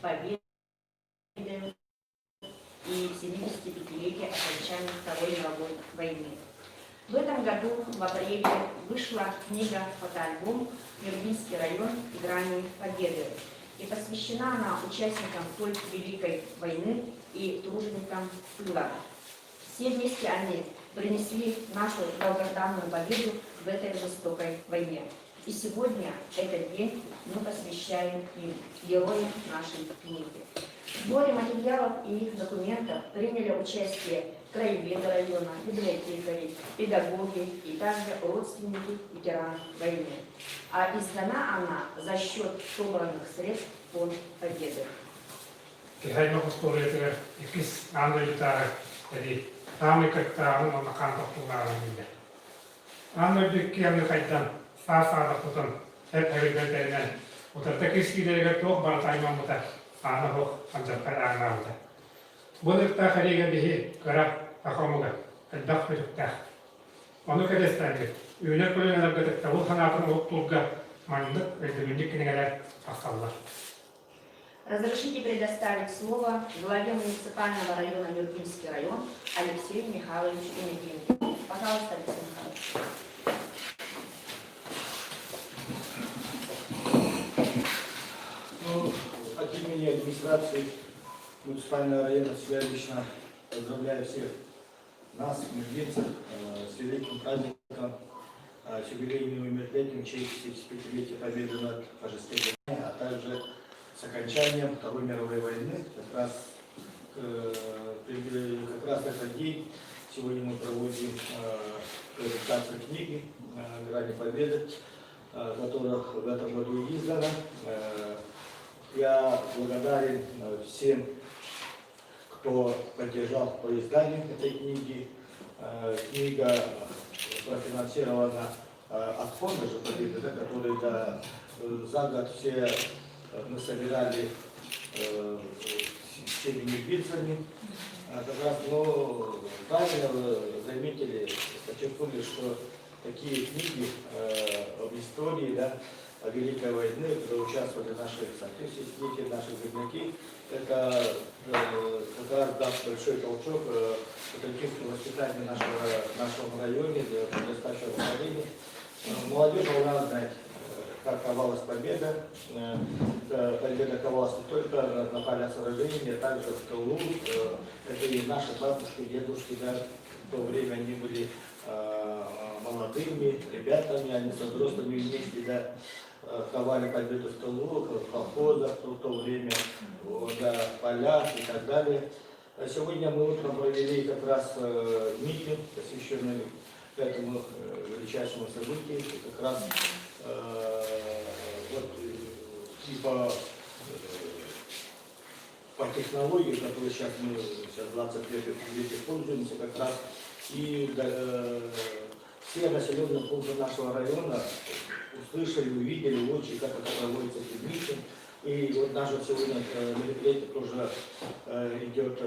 Победы и 75-летия окончания Второй мировой войны. В этом году в апреле вышла книга-фотоальбом «Нюрбинский район. Грани Победы». И посвящена она участникам той Великой войны и труженикам тыла. Все вместе они принесли нашу долгожданную победу в этой жестокой войне. И сегодня этот день мы посвящаем им, героям нашей книги. В сборе материалов и их документов приняли участие краеведы района, библиотекари, педагоги и также родственники ветеранов войны. А издана она за счет собранных средств Фонд Победы. Киһи аймах устуоруйатыгар иккис аан дойдутааҕы сэрии саамай кырыктааҕын уонна хаан тохтуулааҕын биллэр. Аан дойду икки аҥыы хайдан, саа-саадах тутан, эп-эбиргэн тэринэн, утарыта кирсиилэригэр туох барыта аймаммыта, аана суох алдьархай ааҥнаабыта. Бу ынырыктаах эриигэ биһи кыра саха омуга элбэх сүтүктээх. Ону кэтэстээммит, үүнэр көлүөнэлэргэ ытыктабыл санаатын олохтуурга маннык өйдөбүнньүк кинигэлэр тахсаллар. Разрешите предоставить слово главе муниципального района Нюрбинский район Алексею Михайловичу Иннокентьеву. Пожалуйста, Алексей Михайлович. Ну, от имени администрации муниципального района себя лично поздравляю всех нас, нюрбинцев, с великим праздником, с юбилейным мероприятием в честь 75-летия Победы над фашистской Германией, а также с окончанием Второй мировой войны. Как раз этот день сегодня мы проводим презентацию книги «Грани Победы», которая в этом году издана. Я благодарен всем, кто поддержал по изданию этой книги. Книга профинансирована от фонда же Победы, да, который, да, за год все мы собирали всеми нюрбинцами. Как раз, но правильно вы заметили, подчеркнули, что такие книги об истории, да, о Великой войне, когда участвовали наши соотечественники, наши земляки, это как раз даст большой толчок патриотическому воспитанию нашего районе, для подрастающего поколения. Молодежь должна знать, как ковалась победа. Победа ковалась не только на полях сражений, а также в тылу. Это и наши бабушки, дедушки, да, в то время они были молодыми ребятами, они со взрослыми вместе, да, ковали победу в тылу, в колхозах в то время, на полях и так далее. А сегодня мы утром провели как раз митинг, посвященный этому величайшему событию. И как раз вот, типа по технологии, которой сейчас мы сейчас 21 веке пользуемся, как раз и да, все населенные пункты нашего района услышали, увидели в очи, как это проводится этот митинг. И вот наше сегодня мероприятие тоже идет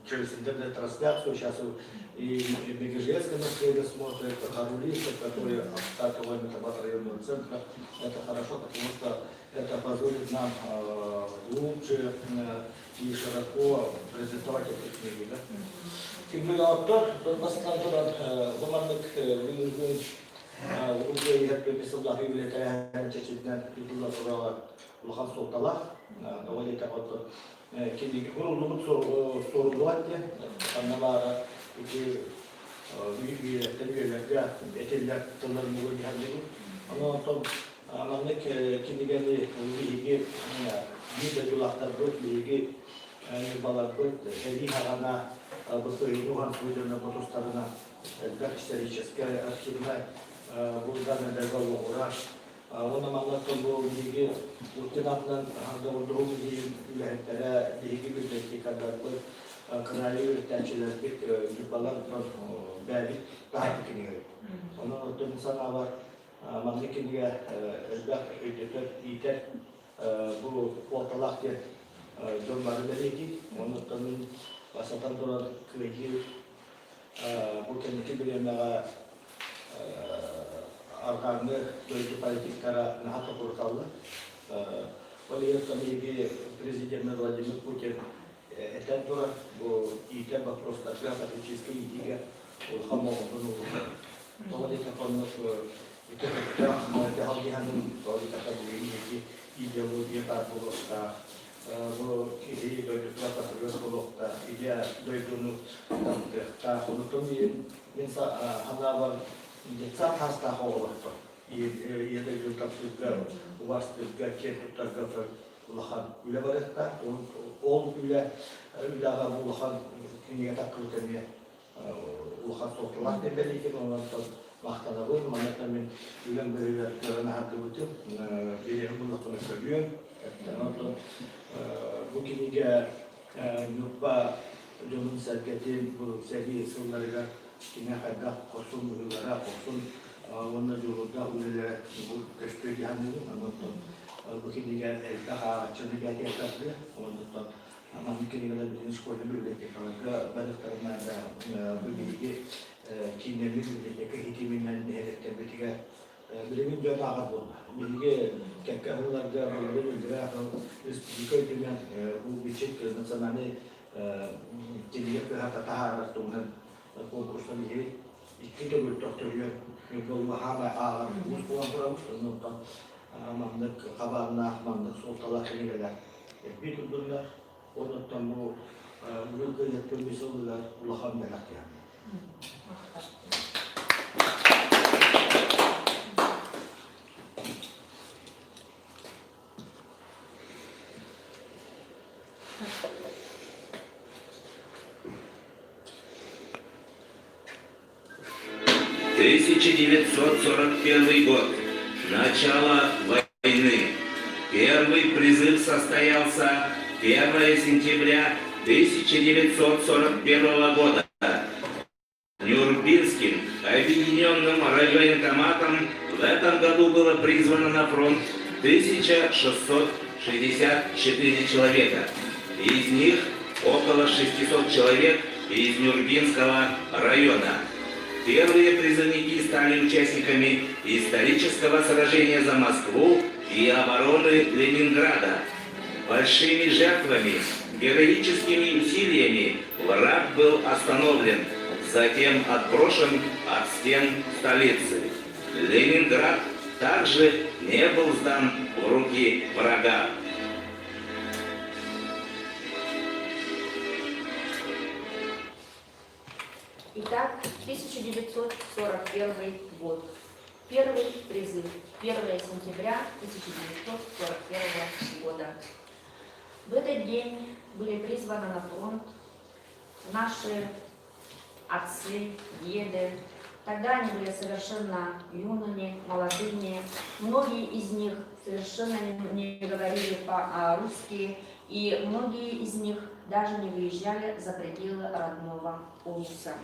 через интернет-трансляцию. Сейчас и Мегежекское население смотрит, Харулисов, которые от 100 километров от районного центра. Это хорошо, потому что это позволит нам глубже и широко презентовать эти книги. Да? Күндү доҕоттор, бастатан туран бу маннык бүгүҥҥү Улуу Кыайыы сыллаах юбилей тэрээһин чэрчитинэн ыытылла турара улахан суолталаах. Тоҕо диэтэххэ, оттон кинигэ суруллубут суруллубат диэн, ханна баара ити үйэлэртэн үйэлэргэ этиллэр тыллар мугун иһэллигин. Онон оттон маннык кинигэни биһиги биир дойдулаахтарбыт, биһиги ньурбаларбыт сэрии саҕана бу уһансыбыт дьоннор тустарынан элбэх историческай архивнай булганнарга олоҕурар. Уонна маннаттан бу биһиги Уткин атынан доҕордоһуу музейын үлэһиттэрэ, биһиги библиотекардарбыт, кыраайы үөрэттээччилэрбит ньурбалар бэйэбит таһаарбыт кинигэбит. Онон оттон мин санаабар маннык кинигэ элбэх өйдөтөр, иитэр бу суолталаах диэн дьон бары бэлиэтиир. Оннуттан мин бастатан туран кыайыы бу кэнники бириэмэҕэ арҕааҥҥы дойду политиктара наһаа токуруталлар. Ол иһин биһиги президент Владимир Путин этэн турар, бу иитэр боппуруостарга патриотическай иитиигэ улахан болҕомтону уурар. Тоҕо диэтэххэ оннук ити сөптөөх дьаһал дьаһанын, тоҕо диэтэххэ билигин биһиги идеология баар буолуохтаах, бу киһи дойдутугар патриот буолуохтаах, идея дойдуну таптыахтаах. Онтон мин санаабар детсад саастаах оҕолортон ийэ дойдуну таптыырга, убаастыырга, киэн туттарга улахан үлэ барыахтаах. Ол үлэ үлэҕэ бу улахан кинигэ таххыбыт эмиэ улахан суолталаах диэн бэлиэтиир. Онон махтанабын. Манна мин үлэм быһыыгар көрөн аһардыбытым. Бириэмэ буллахпына көрүөм. Онтон бу кинигэ Ньурба дьонун-сэргэтин бу сэрии сылларыгар кини хайдах хорсун быһыылара, хорсун уонна дьулуурдаах үлэлэрэ бу көстүө дии саныыбын. Онон бу кинигэ элбэх ааҕааччыны библиотекаларга, онон маннык кинигэлэр билигин школьнай библиотекаларга барыахтарын наада. Бу биһиги кииннэммит библиотека ситиминэн нэһилиэктэрбитигэр Билигин дьон ааҕар буолла. Биһиги кэккэ сылларга былырыын үлэлээх республика үрдүнэн бу бичик национальнай кинигэ кыһата таһаарар туһунан конкурска биһиги икки төгүл төхтөрүйэн улахан ааҕар улуус буолан турабыт. Оннуттан маннык хабааннаах, маннык суолталаах кинигэлэр элбии турдуннар. Оннуттан бу Улуу Кыайыы көмүс сылыгар улахан бэлэх диэн. 1941 год. Начало войны. Первый призыв состоялся 1 сентября 1941 года. Нюрбинским объединенным райвоенкоматом в этом году было призвано на фронт 1664 человека. Из них около 600 человек из Нюрбинского района. Первые призывники стали участниками исторического сражения за Москву и обороны Ленинграда. Большими жертвами, героическими усилиями враг был остановлен, затем отброшен от стен столицы. Ленинград также не был сдан в руки врага. Итак, 1941 год. Первый призыв. 1 сентября 1941 года. В этот день были призваны на фронт наши отцы, деды. Тогда они были совершенно юными, молодыми. Многие из них совершенно не говорили по-русски, и многие из них даже не выезжали за пределы родного улуса.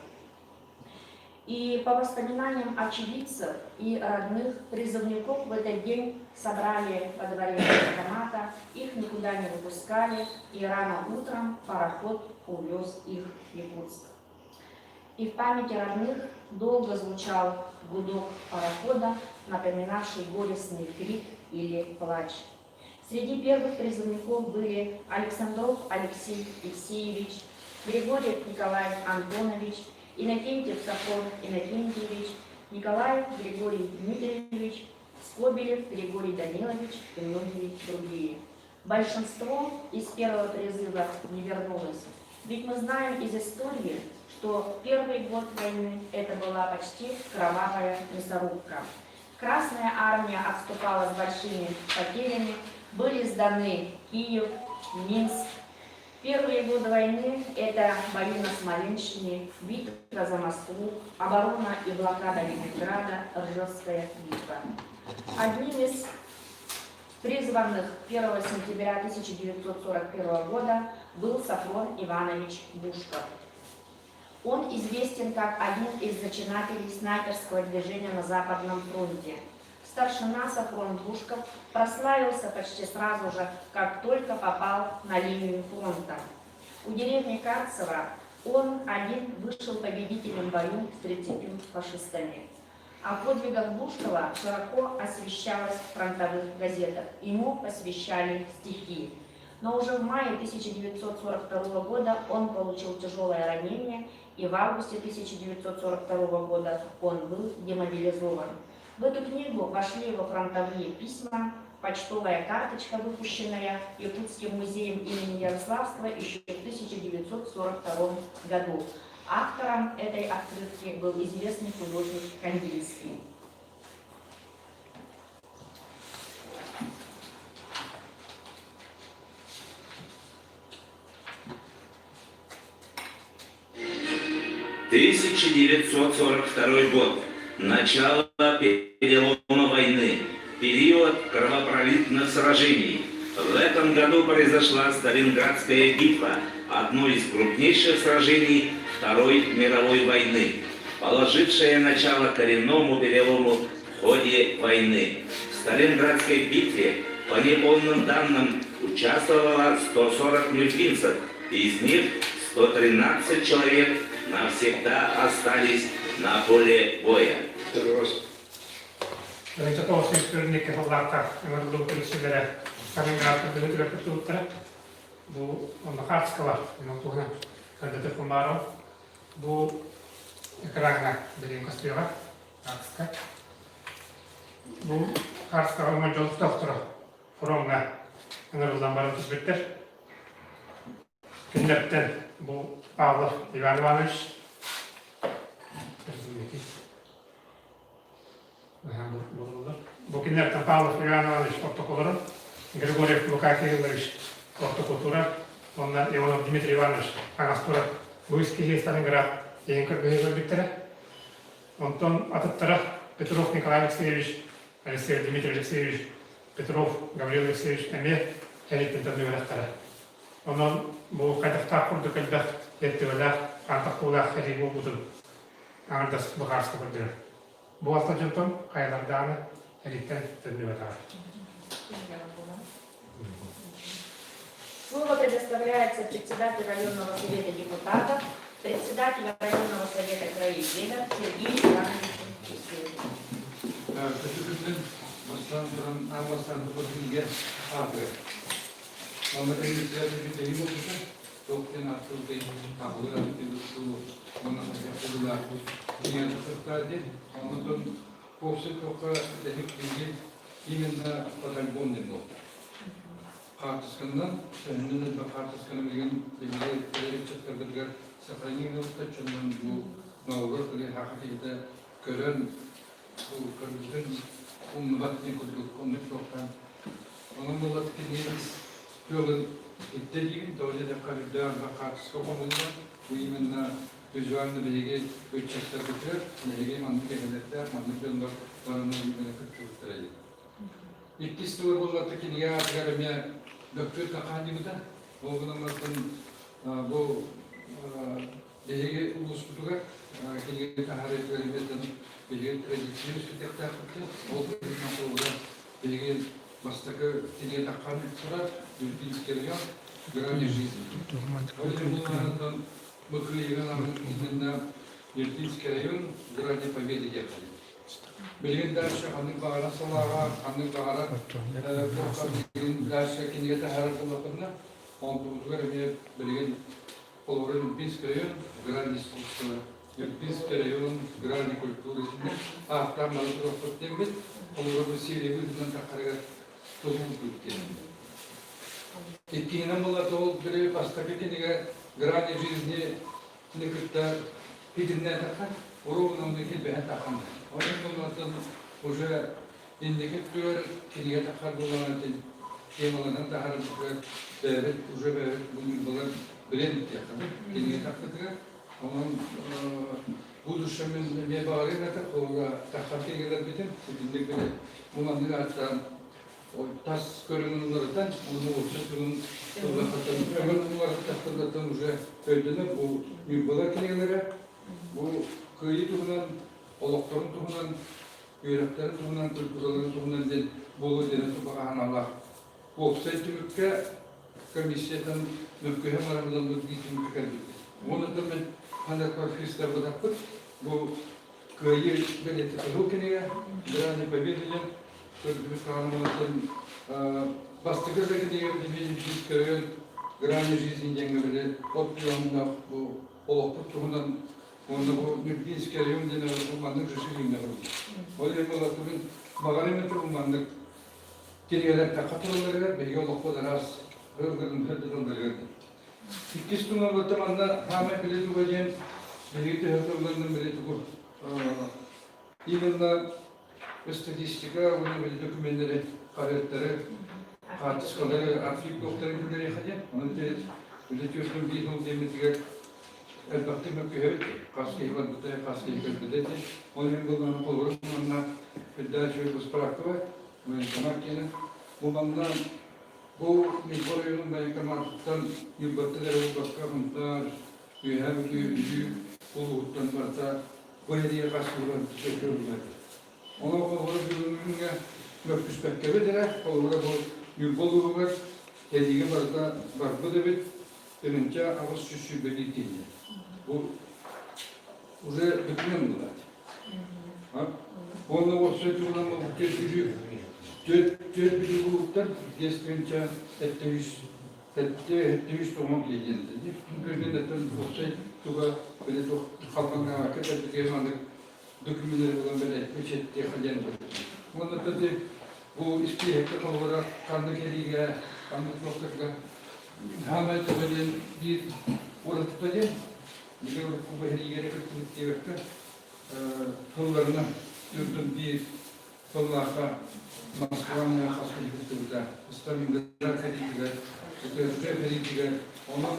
И по воспоминаниям очевидцев и родных призывников в этот день собрали во дворе военкомата, их никуда не выпускали, и рано утром пароход увез их в Якутск. И в памяти родных долго звучал гудок парохода, напоминавший горестный крик или плач. Среди первых призывников были Александров Алексей Евсеевич, Григорьев Николай Антонович, Иннокентьев Сафрон Иннокентьевич, Николаев Григорий Дмитриевич, Скобелев Григорий Данилович и многие другие. Большинство из первого призыва не вернулось. Ведь мы знаем из истории, что первый год войны это была почти кровавая мясорубка. Красная армия отступала с большими потерями, были сданы Киев, Минск. Первые годы войны – это бои на Смоленщине, битва за Москву, оборона и блокада Ленинграда, Ржевская битва. Одним из призванных 1 сентября 1941 года был Сафрон Иванович Бушков. Он известен как один из зачинателей снайперского движения на Западном фронте. Старшина Сафрон Бушков прославился почти сразу же, как только попал на линию фронта. У деревни Карцево он один вышел победителем в бою с 30 фашистами. О подвигах Глушкова широко освещалось в фронтовых газетах. Ему посвящали стихи. Но уже в мае 1942 года он получил тяжелое ранение, и в августе 1942 года он был демобилизован. В эту книгу вошли его фронтовые письма, почтовая карточка, выпущенная Якутским музеем имени Ярославского еще в 1942 году. Автором этой открытки был известный художник Кандинский. 1942 год. Начало перелома войны. Период кровопролитных сражений. В этом году произошла Сталинградская битва, одно из крупнейших сражений Второй мировой войны, положившее начало коренному перелому в ходе войны. В Сталинградской битве, по неполным данным, участвовало 140 нюрбинцев, из них 113 человек навсегда остались на поле боя. 1942 сыллаахха ыҥырыллыбыт үксүлэрэ Сталинградка быһыытыгар кыттыбыттара. Бу онно хаартыскалар онон туһунан кырдатык баарым. Бу экраҥҥа билигин көстүөҕэ хаартыска. Бу хаартыскаҕа уҥа дьоллоохторо фроҥҥа ыҥырыллан баран түспүттэр. Кинилэртэн бу Павлов Иван Иванович Бу кинилэртэн Павлов Иван Иванович ортокуларын, Григорьев Лука Кириллович ортокутура, уонна Иванов Дмитрий Иванович хаҥастура бу киһи Сталинград диэн кыргыһыы көрбүттэрэ. Онтон атыттара Петров Николай Алексеевич, Алексеев Дмитрий Алексеевич, Петров Гаврил Алексеевич эмиэ сэрииттэн төннүбэтэхтэрэ. Онон бу хайдахтаах курдук элбэх эртибэлээх, хаантахтуулаах сэрии буолбутун аҥардас быһаарса көрдөрөр. Бу алта дьонтон хайалардааны эриттэн төннүбэтэҕэ. Слово предоставляется председателю районного совета депутатов, председателю районного совета краеведов Сергею Ивановичу Киселеву. Көтүтүллэн бастаан туран аан бастаан туппутун аатыгар. Манна кэлбиттэрэ бүтэһик буолбута. Туох диэн ааттыылгай аҕылыы атыылыктуу уонна хайдах кинигэ тахсыахтаах диэн. Онтон общий туохха бүтэһик билигин именно фотоальбом диэн буолла. Хаартысканан, төһөннөн элбэх хаартысканы билигин биһиги эдэр ыччаттарбытыгар сохранение гыммыттар, бу ноолор кыли хаха киһитэ көрөн бу көрбүтүн умнубат диэн курдук оннук суохтаан. Онон буоллар кини тыалын иттэ диигин, тоҕо диэтэххэ үрдээх элбэх хаартыска оҥоһуллар. Бу именно визуально биһиги ыччаттарбытыгар биһиги маннык эһэлэрдээх, маннык дьоннор барыны именно кыттыбыттара диэн. Иккис тылы буоллар кинигэ аатыгар эмиэ Бөккүр Тахаанньыбыта. Ол гынан баран бу биһиги улууспутугар кинигэ таһаарыытыгар эмиэ биһиги традиция үөскэтиэхтээхпит. Ол быһыытынан холобура биһиги бастакы кинигэ таххан турар Юркинский район «Грани жизни». Ол иһин бу кыайыыга именно Юркинский район «Грани победы» диэххэ. Билигин дальше ханнык баҕарар салааҕа, ханнык баҕарар туохха билигин дальше кинигэ таһаарар буоллаххытына, онтубутугар эмиэ билигин холобура Олимпийский район, грани искусства, Олимпийский район, грани культуры ааттаан бары туруохпут диэммит, холобура бу серия быһыытынан таххарыгар тулуурбут диэн. Иккиһинэн буолла ол били бастакы кинигэ «Грани жизни» кытта итиннээтэххэ уруунан килбэһэн таххан. Онон буллартан уже инники өттүгэр кинигэ таххар буоллаҕына темаланан таһаарарбытыгар бэйэбит уже бэйэбит былыр билэн диэххэ кинигэ тахпытыгар. Онон будущем мин эмиэ баҕарыам этэ холобура таххар кинигэлэрбитин итинник били бу маннык ааттаан тас көрүҥүн уларытан, уонна уопсай тылын өҥүн уларыттахтарыттан уже өйдөнөр бу Ньурбалар кинигэлэрэ, бу кыайыы туһунан, олохторун туһунан, үөрэхтэрин туһунан, культураларын туһунан диэн буолуо диэн баҕа Уопсай түмүккэ комиссиятын мөккүһэ баран биир түмүккэ кэлбиппит. Уонна мен ханна профессорбытаппыт бу. Кыайыы бэлиэтэ кыһыл кинигэ, Грани Победы диэн көрдүбүт хаһан бастакы да кинигэ Дмитрий район Грани жизни диэҥҥэ били от туһаннаах бу олохпут туһунан уонна бу Нюрбинский район диэн бу маннык расширение Ол иһин буолаттыбын баҕарым этэ бу маннык кинигэлэр тахха туралларыгар биһиги олохпут араас ыргырын хырдыталларыгар. Иккис туҥалыта манна хаамай били туга диэн биһиги төһө тылларынан били тугу именно статистика уонна били докуменнары хаһыаттары хаартыскалары архив туохтарын күллэриэхэ диэн онон били түөртүн биир сыл диэммитигэр элбэхтик мөккүһэбит хас киһи барбыта хас киһи кэлбитэ диэн ол иһин былаан холобура манна передача справка военкомат диэни бу манна Бу Ньурба оройуонун военкоматыттан Ньурбаттан эрэ буолбакка, Сунтаар, Үөһээ Бүлүү, Бүлүү улууһуттан барыта бу эриэ хас сылынан көрүллэр. Онон холобура бүгүҥҥэ мөккүспэккэбит эрэ, холобура бу Ньурба улууһугар тэриигэ барыта барбыт эбит, 1821 тиийдэ. Бу уже документ булат. Уонна уопсай туһунан Бүлүү түөрт Бүлүү улууһуттан биэс тыһыынча сэттэ үс сэттэ үс тоҕон киһи Күнүнэттэн уопсай туга били туох халбаҥнаабакка кэлбитигэр маннык докуменнары булан бэлэппит чэттиэхэ диэн Уонна тати бу испииһэккэ холобура ханнык эриигэ ханнык туохтарга хаамай туга диэн биир уратыта диэн Ити урукку бэһириигэр кыттыбыт диэбэккэ тылларынан үрдүн биир тыллаахха Москваны хас киһи кыттыбыта, Сталинград сэриитигэр, ТТ сэриитигэр, онон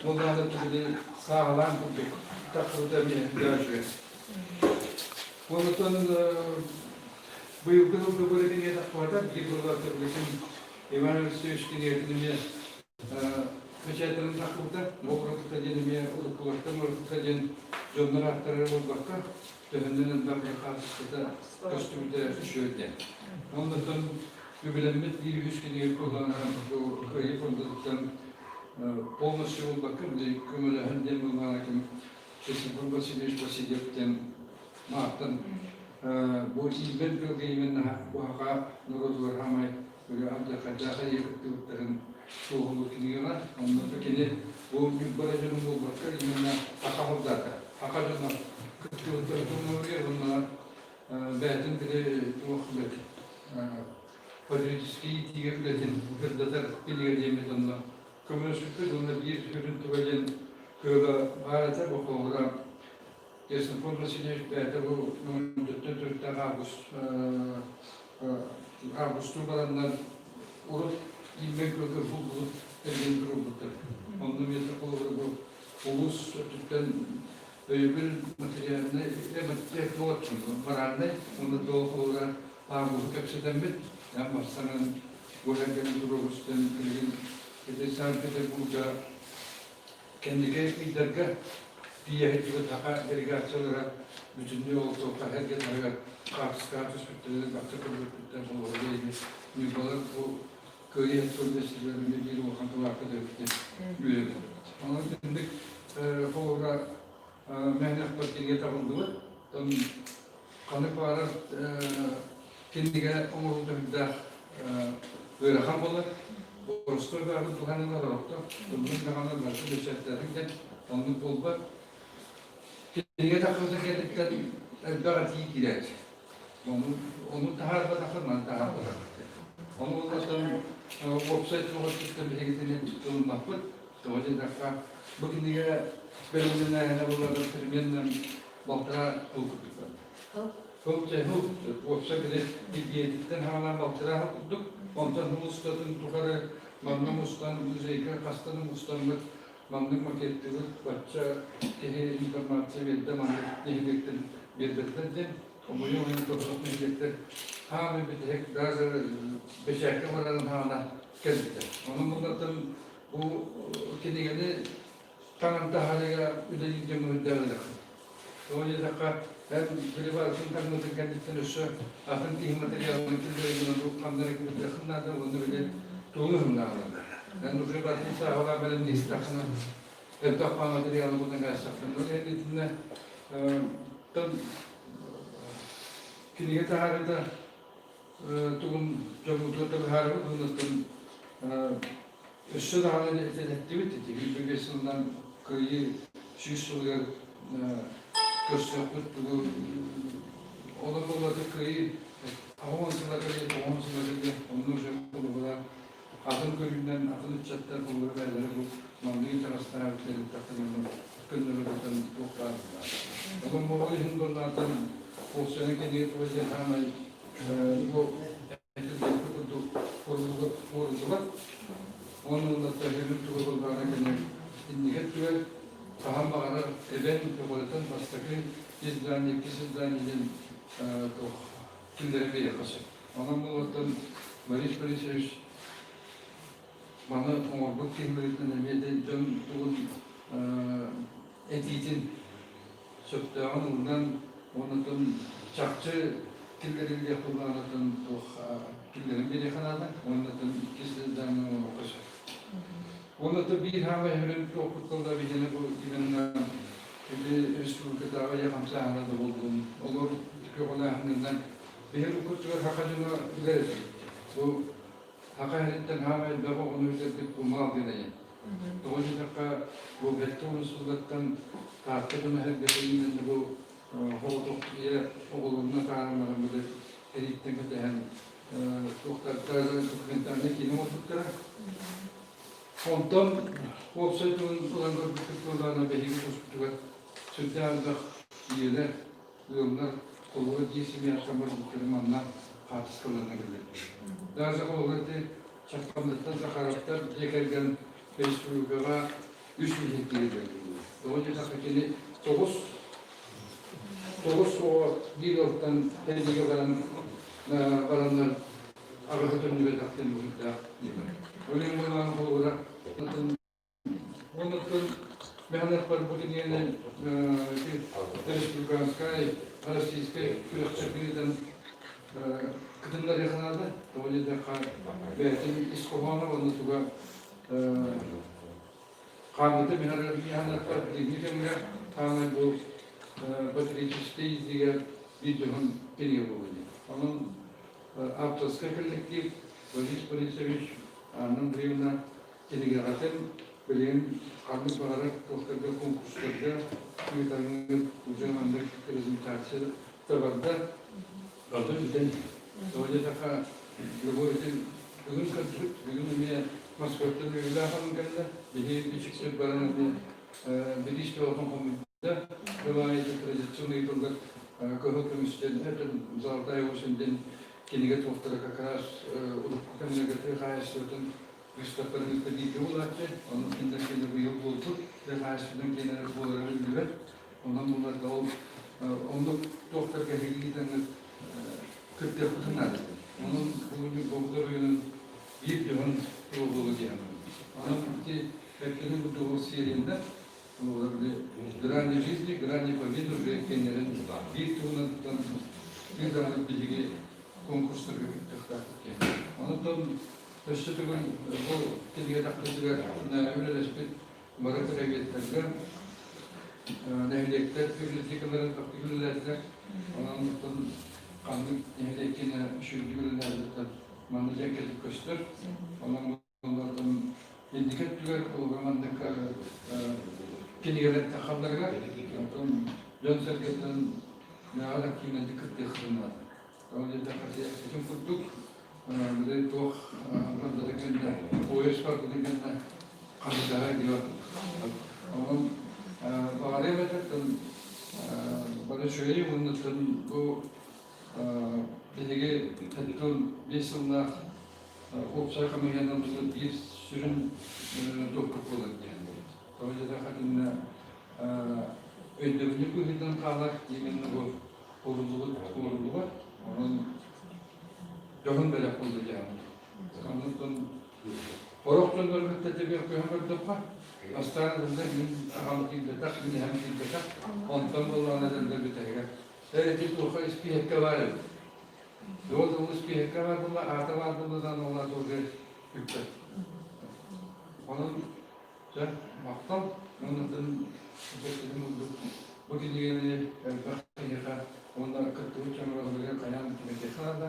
тыллаата түбүлү сааһылаан курдук тахсыбыта эмиэ үчүгэй. Онтон быйылгы сылга бу кинигэ тахсыбата, биир былларда билигин Иван Алексеевич кинигэтин эмиэ Печатарын тахсыбыта, уратыта диэн эмиэ уруккулартан уратыта диэн дьоннор ааттара буолбакка, төһөннөн элбэх хаартыската көстүбүтэ үчүгэй диэн. Оннуттан үбүлэммит биир үһүс кинигэ кылланан бу Кыайыы фондатыттан полностью буолбакка, били көмөлөһөн диэн буоллаҕына ким Христофор Васильевич Васильев диэн мааттан бу иилбэн тылга именно бу хака норуотугар хаамай алдьархайдаах эйэ кыттыбыттарын туоһулуур кинигэҕэ. Онно кини бу Ньурба эрэ дьонун буолбакка, именно саха солдата, саха дьоно кыттыбыттарын туһунан уонна бэйэтин били туох билэт политический иитиигэ үлэтин сырдатар кинигэ диэммит онно көмөлөспүппүт уонна биир сүрүн туга диэн кыыла баар этэ бу холобура Ксенофонт Васильевич бэйэтэ бу мөҥүттэн төрүттээх август августу бараннар урут ииммэн көлгө булбут тэрийэн туруорбуттар. Онно миэтэ холобура бу улуус өттүттэн өйөбүл материальнай моральнай уонна туох холобура августу кэпсэтэммит эн барсанан гуһэргэн туруорустан билигин ити Санкт-Петербурга Кэнники ыйдарга тиийэ сылдьыбыт саха делегациялара бүтүннүү ол туохха эргин хаартыскаҕа түспүттэрин бахта көрбүппүттэн холобура ини ньурбалар бу кыайыы сылдьар биир улахан кылаакка төрүттэн үөрэбит. Онон итинник холобура мээнэхпэр кинигэ табыллыбыт. Тон ханнык баҕарар кинигэ оҥоһуута үрдээх ыарахан буолар. Боростуой баарбыт туһанылар орто, тылбын даҕаны барыта бэчээттээбит диэн оннук буолбат. Кинигэ тахсыбыта кэнниттэн элбэх этии киирээччи. Ону, ону таһаарбатахха, маны таһаарбатахха. Ону улахан уопсай туох өттүттэн биһигитини ылыммаппыт. Тоҕо диэтэххэ, бу кинигэ бэлэмнэнээһинэ буолар примерно балтараа сыл курдук барда. Сыл чэ сыл уопсай били идиэтиттэн хаалан балтараа сыл курдук, онтон сыл устатын тухары манна мустан музейга хастан мустаммыт маннык макеттыбыт, бачча киһи информация биэрдэ, маннык нэһилиэктэн биэрбэттэр диэн, хомойуох иһин тордох нэһилиэктэр хаамай бүтэһик даже бэчээккэ барарын хаана кэлбитэ. Онон буллартан бу кинигэни таҥан таһаарыыга үлэлиир дьоҥҥо үрдээҕилэр. Тоҕо диэтэххэ, эн били барытын таҥмытын кэнниттэн өссө атын киһи материалын киллэрэн ханна эрэ кимиэхэ наада уонна били тугу ыһымнаалар. Эн уже барытын сааһылаан бэлэмниэстэххинэ элбэх материалы булан кээстэххинэ. Ол иһин итиннэ тон Кинигэ таһаарыыта тугун дьоммутугар да быһаарабыт уонна өссө даҕаны этэттибит ити 25 сылынан Кыайыы 100 сылыгар көрсүөхпүт тугу олор буоллата Кыайыы 80 сыла кэлиэ 90 сыла кэлиэ онно уже холобура атын көрүүнэн атын ыччаттар холобура бэйэлэрэ бу маннык итэҕэстээх тэрилтэхтэрин көннөрүлүтэн туох баар Онон буолан иһин доннаатан полсуйаны кэннигэ туга диэн хаамай бу этилбэккэ курдук куоруллубат. Онон төһөнүн туга былбаана кэннэ иннигэ өттүгэр хаһан баҕарар эбэн көҕүлэтэн бастакы издание, иккис издание диэн туох киллэрэн биэриэххэ сөп. Онон буолуоттан Борис Борисович маны оҥорбут киһи быһыытынан эмиэ да дьон тугун этиитин сөптөөҕүн ылынан уонна чахчы киллэриллиэх былаанатын туох киллэрэн биэриэххэ наада уонна иккис даанньа оҥоруохха сөп. Уонна биир хаамай өрүн туохпут тылла биһиэнэ бу именно ити республикатааҕы ийэ хамсааһына да буоллун олор көҕүлээһининэн биһи уруккутугар саха дьоно билэр этибит. Бу саха иһиттэн хаамай элбэх оҕону билэрбит бу мал диэн айан. Тоҕо диэтэххэ, бу бэрт уһун Таатта дьоно сэргэтэ бу соҕотох ийэ оҕолорун атааран били эрииттэн кэтэһэн туохтарга документальнай киинэ оҥорбуттара. Онтон уопсай тылын ылан көрбүппүт буоллаҕына биһиги туспутугар сүрдээх элбэх ийэлэр, ыаллар холобура биир семьяттан барбыттары манна хаартыскаларына кэллилэр. Даже холобура ити Чаппандыттан Захаровтар дьиэ кэргэн республикаҕа үс миһин киирдилэр. Тоҕо диэтэххэ кини тоҕус оҕо биир ыалтан сэриигэ баран бараннар аҕыһы төннүбэтэхтэн буруйдаах дииллэр. Ол иһин буоллаҕына холобура Оннуттан мэхэнэхпэр бу кинигэни республиканскай, российскай күрэхтэһиитин кытыннарыахха наада. Тоҕо диэтэххэ, бэйэтин ис хоһооно уонна туга хааммыта миһанахпар билиҥҥи кэмҥэ хаамай бу патриотическай иитиигэ биир дьоһун кинигэ буолуо диэн. Онон авторскай коллектив Борис Борисович, Анна Андреевна кинигэҕитин билигин ханнык баҕарар туохтарга конкурстарга ыытаҥҥыт уже маннык презентация табарда бары бүтэн тоҕо диэтэххэ любой ити бүгүн көрдүбүт бүгүн эмиэ Москваттан үбүлээх алын кэллэ биһи бичиксир баран эмиэ бириис бөҕөтүн хомуйда бывает традиционный тыллар кыһыл көмүстэн золотая осень диэн кинигэ туохтара как раз урукку кэмнэргэ тыа хаһаайыстыбатын Быыстапканы кытта бииргэ буолааччы, онон кинилэр киэнэ быйыл буолбут, тыа хаһаайыстыбатын киэнэ буолара биллибэт. Онон буларга ол оннук туохтар кэһиги ыытаҥҥыт кыттыахпытын наада. Онон бүгүҥҥү Бобут оройуонун биир дьоһун тула буолуо диэххэ. Онон ити эркинин курдук ол серияннар Грани жизни, грани победы уже кэннэрин биир туһунан биир даҕаны биһиги конкурстарга кыттыахтаахпыт диэн. Онон Өссө төгүл бу кинигэ тахсыытыгар үлэлэспит бары краеведтарга, нэһилиэктэр библиотекаларын тохтуу үлэлээтилэр. Онон оттон ханнык нэһилиэккэ үчүгэйдик үлэлээбиттэр манна дьэ кэлип көстөр. Онон оннортон инники өттүгэр холобура маннык кинигэлэр тахалларыгар оттон дьон-сэргэттэн наҕа активнайдык кыттыахтарын наада. Ол диэтэххэ итин курдук били туох барбыта кэннэ поезд барбыта кэннэ хандаһа диэн онон баҕарыам этэ бары үчүгэй уонна бу биһиги тэттон 5 сыллаах уопсай хамыыһыйанан биир сүрүн туохпут буолар диэн. Тоҕо диэтэххэ итиннэ өйдөбүнньүк быһыытынан хаалар именно бу ууруллубут ууруллубат. Онон дьоһун бэлэх буолла диэҕим. Онон орох дьоннору кытта тэбиэх көһөн көрдөххө, бастаан этэллэр мин аҕам киирбэтэх, мин эһэм киирбэтэх, онтон буоллаҕына этэллэр бүтэһигэр. Эр ити туохха испииһэккэ баар эбит. Дуол тыл испииһэккэ баар буолла, аата баар буолла даҕаны ол аата уже бүппэт. Онон дьэ махтал. Онон бу кинигэни элбэх. киһиэхэ уонна кыттыбыт дьоҥҥо хайаан түмэтиэххэ наада.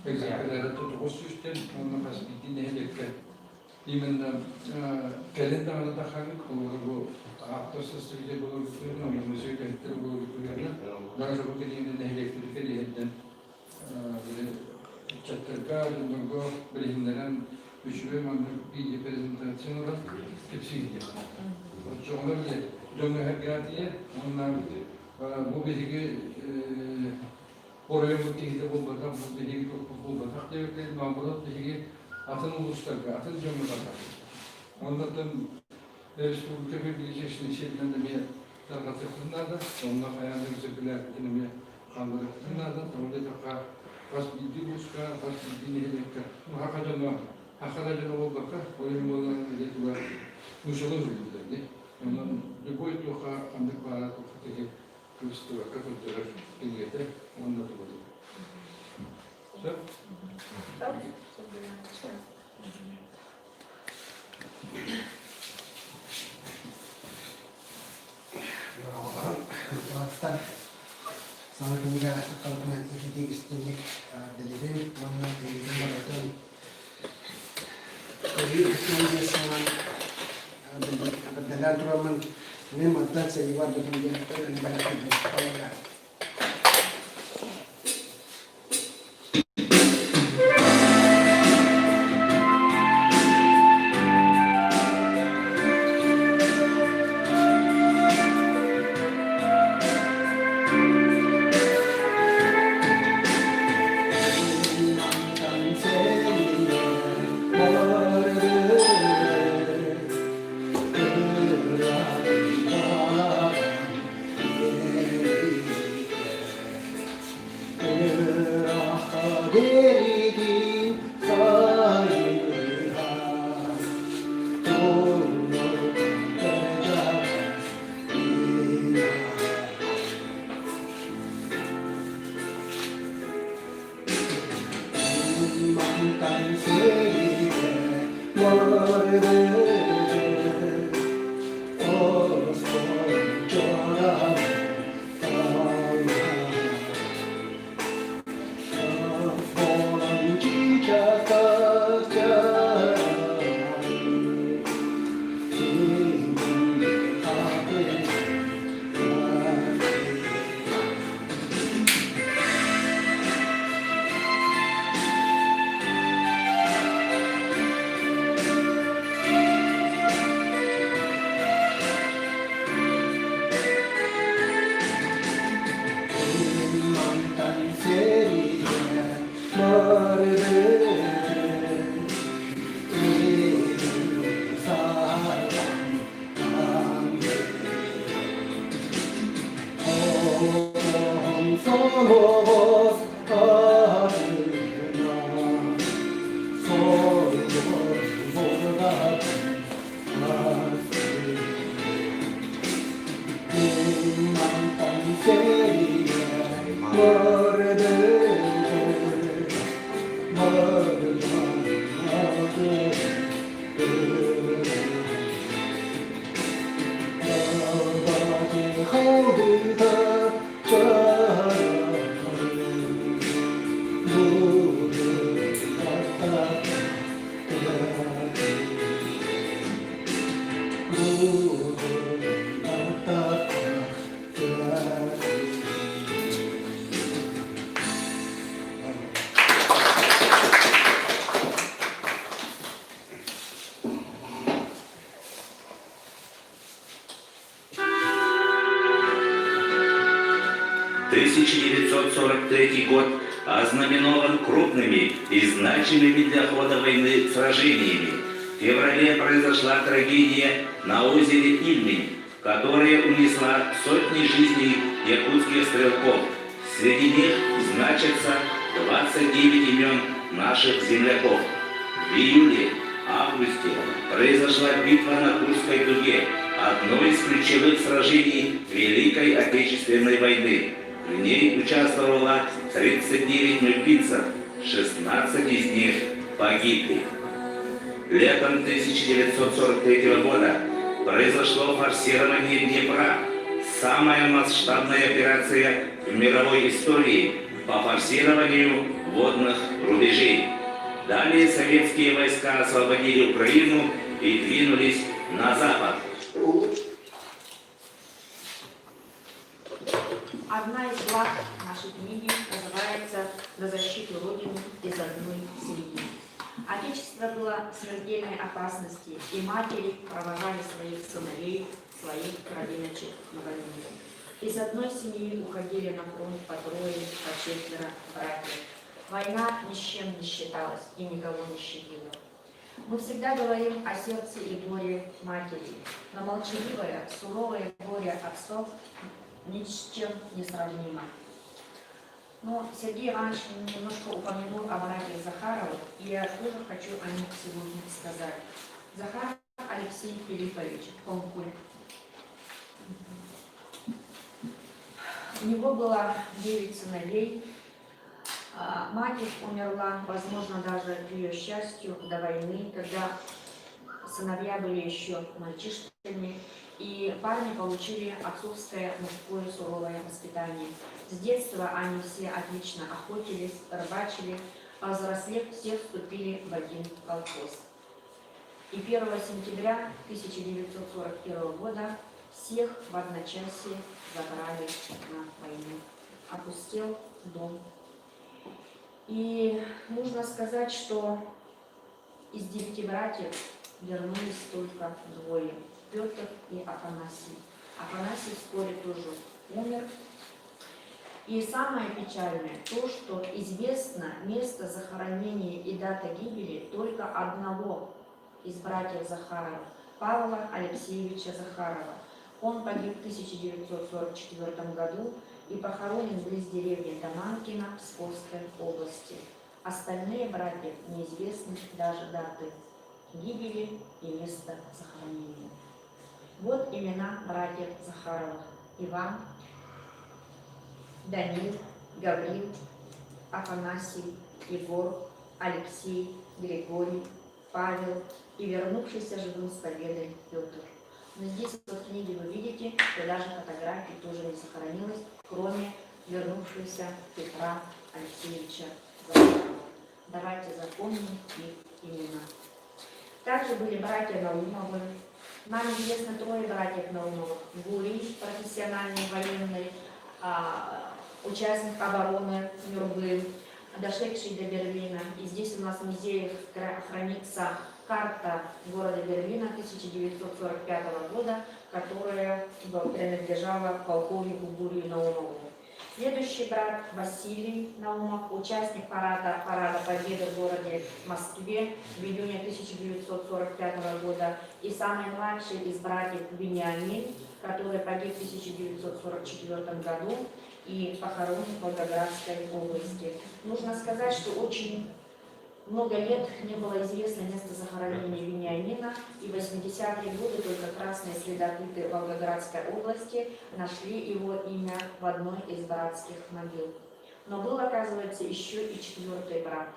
Экземпляры тоҕус сүүстэн уонна хас биирдии нэһилиэккэ именно кэлин даҕаны таххаҥҥыт холобура бу ааптар составитель буоларгытыгар уонна музей үлэһиттэрэ буоларгытыгар даже бу кэлиини нэһилиэктэргэ кэлиһэрдэн ыччаттарга дьоннорго билиһиннэрэн үчүгэй маннык видео презентация оҥорон кэпсиир Оччоҕуна били дьоҥҥо эһэргээтийэ уонна бу биһиги оройуоммут киһитэ буолбатах, бу биһиги туппут буолбатах диэбиккэ наоборот биһиги атын улуустарга, атын дьоҥҥо барбаппыт. Оннуттан республика библиотечнай сиэринэн эмиэ тарҕатыахпытын наада, онно хайаан да экземплярбытын эмиэ хаалларыахпытын наада. Тоҕо диэтэххэ, хас биирдии улууска, хас биирдии нэһилиэккэ, ну, саха дьоно, саха да дьоно буолбакка, ол иһин буолан илэ туга нууччалыы суруйбуттар дии. Онон любой туохха ханнык баара туохха киһи кыбыстыбакка көрдөрөр кинигэтэ уонна туга Сөп? Кылаастар саҥа кинигэ аттарытынан ититик истиҥник эҕэрдэлиибин уонна эйигин барытын өрүү 45 сылынан эҕэрдэлээн тураммын мин мантан сэриигэ барбытым диэн өрүнү бэлэхтиибин. «1943 год ознаменован крупными и значимыми для хода войны сражениями. В феврале произошла трагедия на озере Ильмень, которая унесла сотни жизней якутских стрелков. Среди них значатся 29 имен наших земляков. В июле, августе произошла битва на Курской дуге, одно из ключевых сражений Великой Отечественной войны. В ней участвовало 39 нюрбинцев, 16 из них погибли. Летом 1943 года произошло форсирование Днепра, самая масштабная операция в мировой истории по форсированию водных рубежей. Далее советские войска освободили Украину и двинулись на запад. Одна из глав нашей книги называется «На защиту Родины из одной семьи». Отечество было в смертельной опасности, и матери провожали своих сыновей, своих кровиночек на войну. Из одной семьи уходили на фронт по трое, по четверо братьев. Война ни с чем не считалась и никого не щадила. Мы всегда говорим о сердце и горе матери, но молчаливое, суровое горе отцов ни с чем не сравнимо. Но Сергей Иванович немножко упомянул о братьях Захаровых, и я тоже хочу о них сегодня сказать. Захаров Алексей Филиппович, Конкуль. У него было 9 сыновей. Мать их умерла, возможно, даже к ее счастью, до войны, когда сыновья были еще мальчишками, и парни получили отцовское мужское суровое воспитание. С детства они все отлично охотились, рыбачили, а взрослев все вступили в один колхоз. И 1 сентября 1941 года всех в одночасье забрали на войну. Опустел дом. И нужно сказать, что из 9 братьев вернулись только двое – Петр и Афанасий. Афанасий вскоре тоже умер. И самое печальное то, что известно место захоронения и дата гибели только одного из братьев Захаровых, Павла Алексеевича Захарова. Он погиб в 1944 году и похоронен близ деревни Таманкино Псковской области. Остальные братья неизвестны даже даты гибели и места захоронения. Вот имена братьев Захаровых: Иван, Данил, Гаврил, Афанасий, Егор, Алексей, Григорий, Павел и вернувшийся живым с победой Петр. Но здесь вот в книге вы видите, что даже фотографии тоже не сохранилось, кроме вернувшегося Петра Алексеевича Захарова. Давайте запомним их имена. Также были братья Наумовы. Нам известно трое братьев Наумовых. Гурий, профессиональный военный, участник обороны Нюрбы, дошедший до Берлина. И здесь у нас в музее хранится карта города Берлина 1945 года, которая принадлежала полковнику Гурию Наумову. Следующий брат Василий Наумов, участник парада Победы в городе Москве в июне 1945 года, и самый младший из братьев Вениамин, который погиб в 1944 году и похоронен в Волгоградской области. Нужно сказать, что очень много лет не было известно место захоронения Вениамина, и в 80-е годы только красные следопыты Волгоградской области нашли его имя в одной из братских могил. Но был, оказывается, еще и четвертый брат,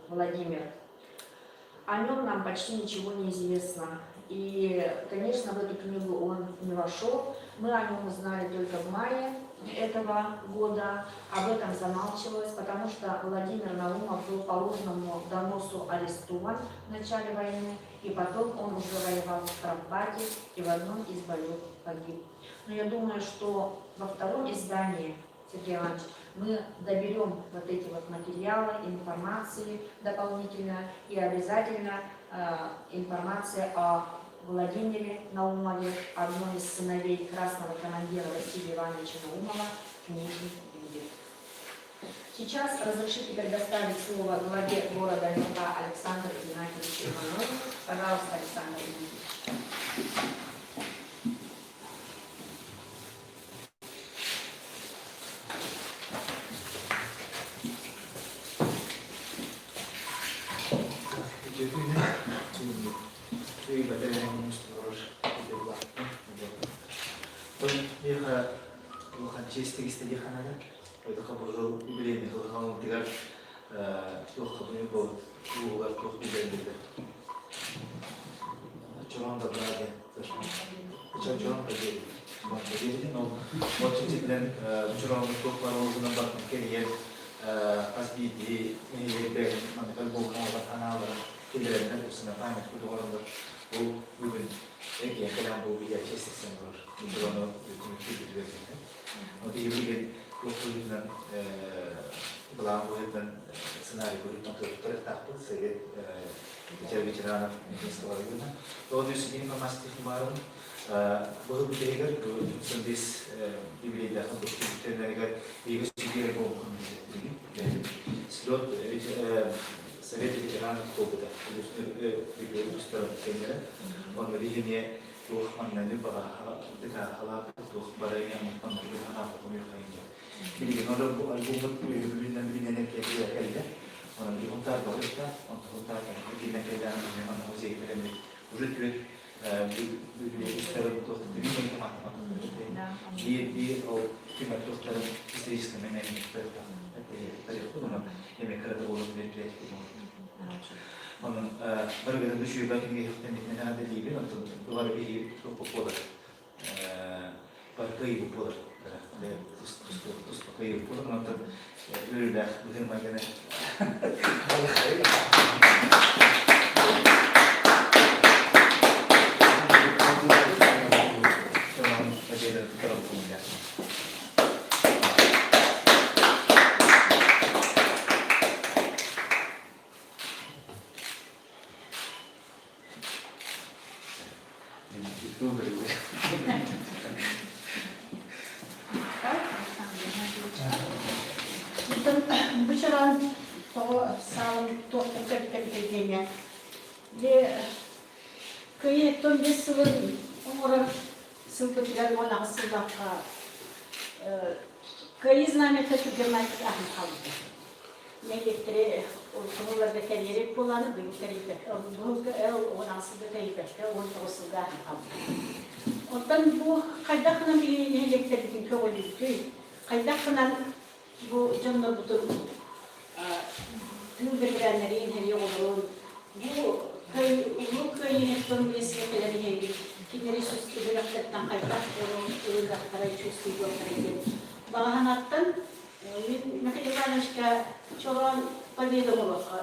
Владимир. О нем нам почти ничего не известно. И, конечно, в эту книгу он не вошел. Мы о нем узнали только в мае этого года. Об этом замалчивалось, потому что Владимир Наумов был по ложному доносу арестован в начале войны, и потом он уже воевал в Штрафбате и в одном из боев погиб. Но я думаю, что во втором издании, Сергей Иванович, мы доберем вот эти вот материалы, информации дополнительно, и обязательно информация о Владимире Наумове, одном из сыновей красного командира Василия Ивановича Наумова, в книге будет. Сейчас разрешите предоставить слово главе города Нюрба Александру Геннадьевичу Иванову. Пожалуйста, Александр Геннадьевич. Диэбитин ол от чичитинэн бучурооммут туох баар олугунан барытын кэрийэн хас биирдии нэһилиэк бэйэтин маннык альбомун анааларын киллэрэннэр устунан памятка доҕороннор ол бүгүн эргийэн кэлэн бу видеочесть тахсан олорор. Бучурону түмүктүүр Вот билигин туох быһыытынан былаан быһыытынан сценарий быһыытынан туруктарыахтаахпыт Совет ветеранов Мединского района. Тоҕо үс информация баарын быһыл бүтэһигэр сындыс юбилейдаах түмүктэригэр биһиги сүбиэрэ буолбуккун слет Совет ветеранов буолбута улуустарын кэмнэрэ онно биһиги туох маннаны баҕа туох барайан Билигин альбоммут үөһүбүнэн билинэн кэллэ. Онон билигин таар барыта, онтон таар кэллэ кэллээн манна музей кэлэммит. Уже түөт биир ол түмэт туохтарын историческай Онон барыгытын үчүгэй кимиэхтэн эҕэрдэлиибин, онтон бары биһиги туохпут буолар бары кыайыыбыт буолар туспа кыайыыбыт буолар онтон үөрүүлээх быһыы-майгыны Бу чараан тоҕо саалым туохтан төрүттэммитэ диэҥҥэ дьэ кыайыыттан биэс сылын оҥорор сылбытыгар 18 сыллаахха Кыайыы знамята түргэн аһын хаалбыта. Нэһилиэктэри уларга тэрийэр буолааны быйыл тэрийбэккэ, быһылга 18 сылга тэрийбэккэ 19 сылга аһын хаалбыта. Оттон бу хайдах гынан биһиги нэһилиэктэрбитин көҕүлүүргүй, хайдах гынан бу дьоннорбутун тыыл бэтэрээннэрин, сэрии оҕолорун бу Улуу Кыайыыттан биэскэ кэлэн иһэбит, кинилэри сүрэхтэриттэн хайдах ылыныахтарай, чувствуйуохтарай диэн баҕаһанаттан мин Михаил Ивановичка чороон победа оҥоруохха,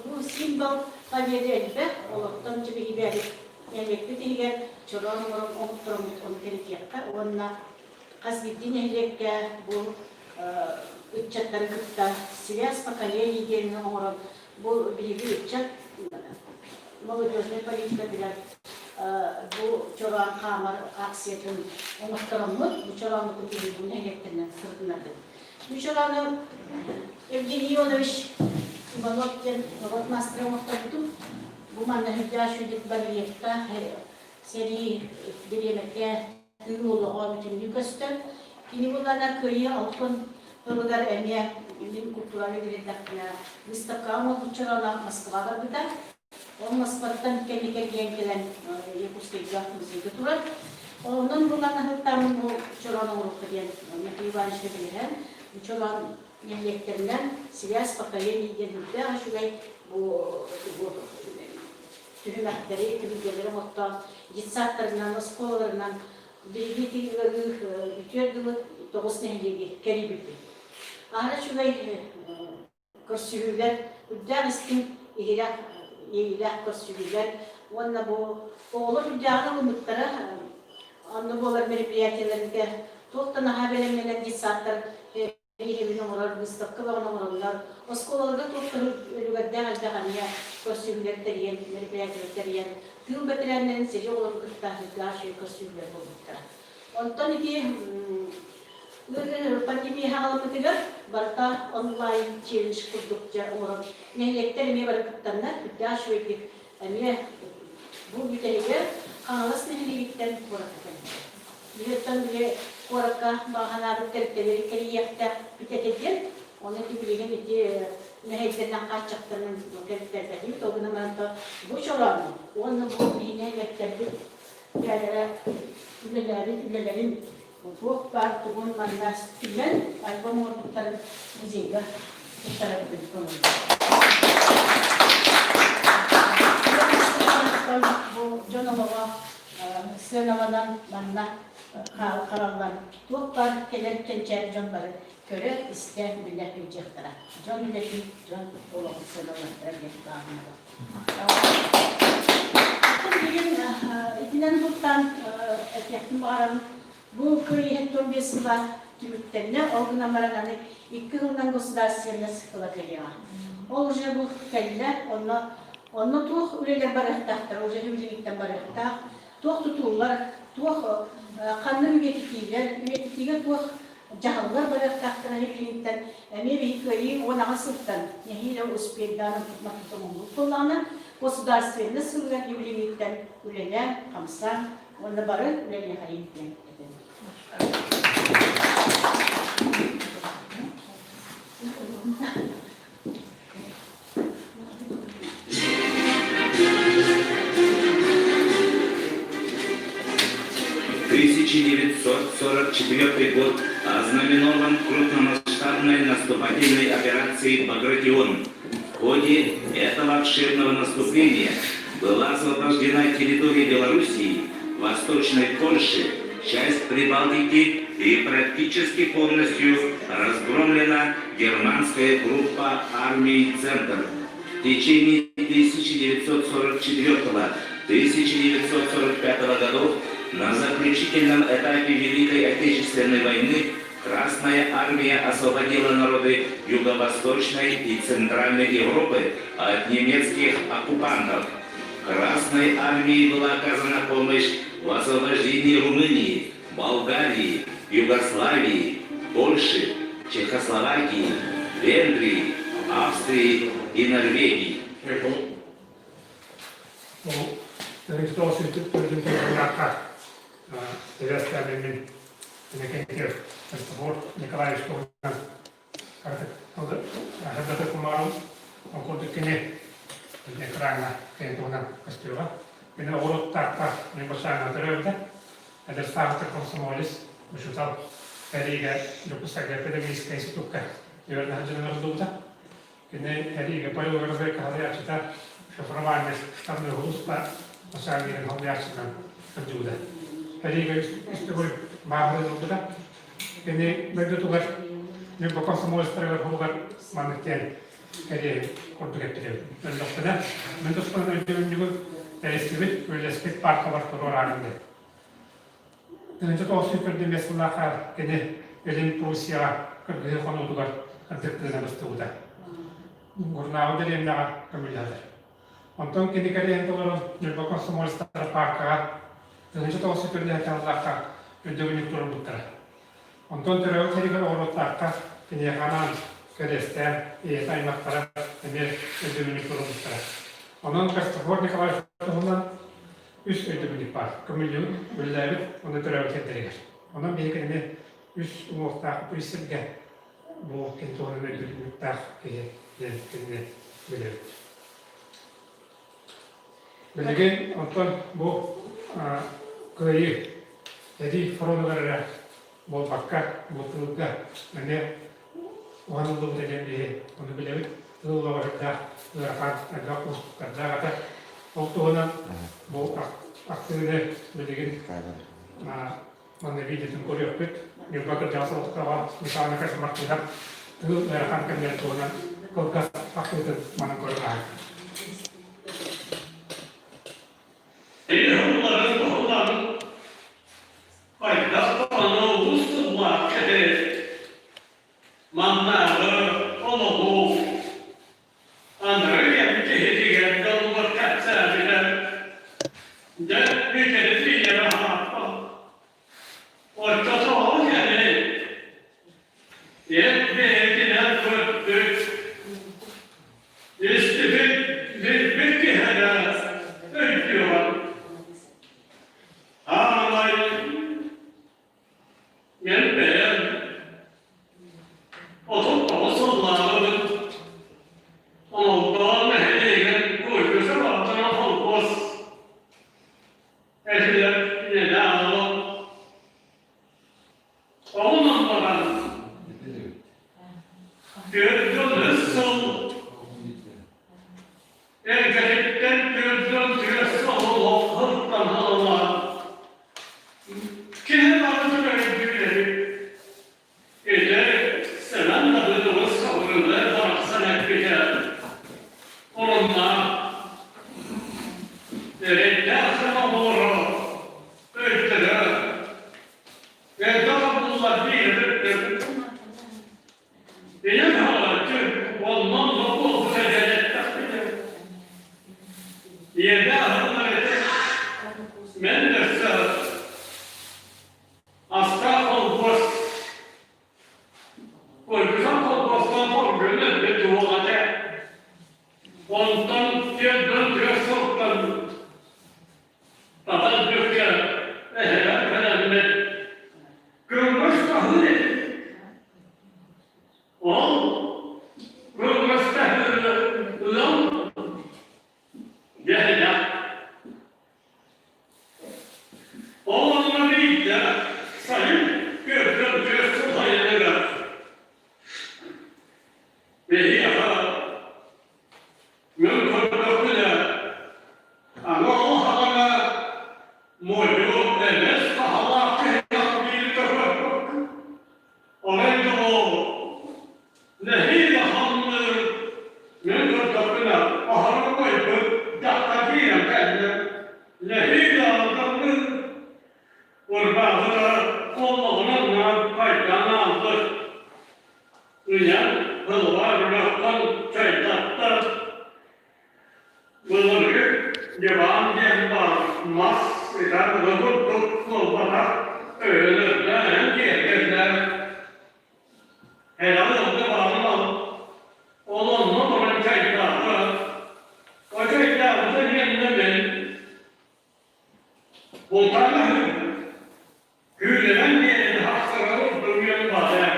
бу символ победы элбэх, олортон дьибиһибээбит нэһилиэкпит иһигэр чороон оҥорон оҥоттороммут ону кэритиэххэ уонна хас биирдии нэһилиэккэ бу ыччаттары кытта связь поколений диэни оҥорон бу биһиги ыччат молодежнай политикатыгар бу чороон хаамар акциятын оҥостороммут, бу чорооммутун биһиги нэһилиэктэринэн сырытыннардыбыт. Бу чороону Евгений Ионович Иванов диэн норуот маастара оҥотторбутум. Бу манна сылдьар шүдүк барельефта сэрии бириэмэтэ тыыл олоҕо бүтүннүү көстөр. Кини булана Кыайыы алтын тылыгар эмиэ мин культураны билэрдэхпинэ выставкаҕа оҥорбут чорооно Москва барбыта. Ол Москваттан кэнники кэлэн кэлэн Якутскайга музейга турар. Онон булан аһыттааммын бу чороон оҥоруохха диэн Михаил Ивановичка билиһэн, бу чороон нэһилиэктэринэн связь поколений диэн үрдээх үчүгэй бу түһүмэхтэри, түһүлгэлэри оҥоттоон, детсадтарынан, оскуолаларынан биһиги ити ыарыы бүтүөр дылы тоҕус нэһилиэги кэрийбиппит. Аһара үчүгэй көрсүһүүлэр, үрдээх истиҥ, иһирэх, иэйиилээх көрсүһүүлэр уонна бу оҕолор үрдээҕин ылыммыттара онно буолар мероприятиелэргэ туох да наһаа бэлэмнэнэр детсадтар Биһигини оҥорор выставка бөҕөнү оҥороллор. Оскуолаларга туох да үлүгэрдээх элбэх эмиэ көрсүһүүлэр тэрийэн, мероприятиелар тэрийэн, тыыл бэтэрээннэрин сэрии оҕолорун кытта ыытыах үчүгэй көрсүһүүлэр буолбуттара. Онтон ити пандемия хаҕаламмытыгар барыта онлайн челлендж курдук дьэ оҥорон нэһилиэктэр эмиэ бары кыттаннар, үрдээх үчүгэйдик эмиэ бу бүтэһигэр Хаҥалас нэһилиэгиттэн куоракка кэлбитэ. Биһиэттэн били куоракка баҕанаабыт тэрилтэлэри кэрийиэхтээх бүтэтэ диэн, ону ити билигин ити мэһэйдэринэн хааччахтарынан кэлтэрбэтибит, ол гынан баран то бу чороону уонна бу биһиги нэһилиэктэрбит бэйэлэрэ үлэлээбит үлэлэрин туох баар тугун манна түмэн альбом оҥорбуттарын музейга туттарарбытын көҥүллүүр. Бу дьон олоҕо сыаналанан манна. Хараллан туох баар кэлэр кэнчээри дьон бары көрө, истэ, билэ сылдьыахтара. Дьон үлэтин, дьон олоҕун сыаналыахтара диэн баҕарабын. Билигин итинэн бултаан этиэхпин баҕарабын. Бу кыайыы 15 сыла түмүктэннэ, ол гынан баран аны икки сылынан государственность сыла кэлиэҕэ. Ол уже бу кэллэ, онно онно туох үлэлэр барыахтаахтар, уже билигиттэн барыахтаах, туох тутуулар, туох ханнык үйэтитиилэр, үйэтитиигэ туох дьаһаллар барыахтаахтара билигиттэн эмиэ биһи кыайыы 18 сылтан нэһиилэ успейдаан ылбыт буоллаҕына, государственность сылыгар билигиттэн үлэлээн, хамсаан уонна бары үлэлиэхэйин диэн этэбин. 1944 год ознаменован крупномасштабной наступательной операцией «Багратион». В ходе этого обширного наступления была освобождена территория Белоруссии, Восточной Польши, часть Прибалтики и практически полностью разгромлена германская группа армий «Центр». В течение 1944-1945 годов на заключительном этапе Великой Отечественной войны Красная Армия освободила народы Юго-Восточной и Центральной Европы от немецких оккупантов. Красной Армии была оказана помощь в освобождении Румынии, Болгарии, Югославии, Польши, Чехословакии, Венгрии, Австрии и Норвегии. Христос төрдүн Эвестәмин Иннокентьев Христофор Николаевич туһунан Хардата Кумаров ол курдук кини экраҥҥа кини туһунан көстүөҕэ. Кини оҕуруоттаахха Ньурбачааҥҥа төрөөбүтэ. Эдэр сааһыттан комсомолец, учуутал сэриигэ Дьокуускайга педагогическай институкка үөрэнэ сылдьан ыҥырыллыбыта. Кини сэриигэ боевой разведка салайааччыта, шифровальный штабной улууска начальнигын салайааччытынан сылдьыбыта. Сэриигэ үс төгүл бааһырыы ылбыта. Кини дойдутугар Ньурба комсомолецтарыгар хоһугар маннык диэн кэриэһин курдук эппитим. Өллөхпүнэ, мин туспунан өйдөбүнньүгү тэрийсибит, үлэлэспит паркабар туруораарын диэн. 1945 сыллаахха кини Илин Пруссияҕа кыргыһыы хонуутугар кырдьыктыына быстыбыта. Гурнаабы дэриэбинэҕэ көмүллэһэр. Онтон кини кэриэһин толорон Ньурба комсомолецтара пааркаҕа 1947 сыллаахха өйдөбүнньүк туруорбуттара. Онтон төрөөбүт сиригэр оҕуруоттаахха киниэхэ анаан кэриэстээн ийэтэ аймахтара эмиэ өйдөбүнньүк туруорбуттара. Онон Христофор Николаевич туһунан үс өйдөбүнньүк баар. Көмүллүбүт, үлэлээбит уонна төрөөбүт сирдэригэр. Онон биһиги кинини үс уҥуохтаах үс сиргэ бу кини туһунан өйдөбүнньүктээх киһи диэн кинини билэбит. Билигин онтон бу кыайыы сэрии фронугар эрэ буолбакка, бу тылга эмиэ уһаныллыбыта диэн биһи ону билэбит. Тыл олоҕо ыарахан, элбэх уустуктардаах этэ. Ол туһунан бу ахтыыны билигин манна видеотын көрүөхпүт. Ньурба кырдьаҕас олохтооҕо Светлана Кашмартыгар тыл ыарахан кэмнэр туһунан кылгас ахтыытын манан көрөн ааһар. Хайдах даҕаны олус тыллаах этэ. Маннааҕы олоҕу анары кэм киһитигэр дьолугар кэпсээбитэ. Дьэ, итини тиийэрэ аһааппын. Оччотооҕу кэми эт бэйэтинэн көрбүт, истибит, билбит киһи өйдүөҕэ. Аамай Мин бэйэм 39 сыллааҕыбын Ололтоон нэһилиэгин Куйбышев аатынан холкуос этилэр ийэлээх-аҕам Онон баран 43 сыл эргэтиттэн 44 сыл олох сылтан ылла. Киһи биирдэ сайын күөлтэн күөс сылайыныгар биһиэхэ мин көрдөхпүнэ аны ол саҕана модьу эмэс сахалаах киһи биир көрбөппүт Арай доҕоор, нэһиилэ хамныыр, мин көрдөхпүнэ аһара байбыт дьахтар киирэн кэллэ. Нэһиилэ алдьаммыт, ырбаахыта коллоҕунан хайдан аалбыт. Ыйан тылбаар үрэхтэн чайдатта. Былыргы диван диэн баар мас ытар курдук буолбатах өйөнөрдөөн киэргэллээх. Элэҕи ылга баҕарымал, ол онно туран чайдаата. О чайдаабыта диэннэ мин бултаан күүлэнэн диэни хахсара урдугуйан баҕа.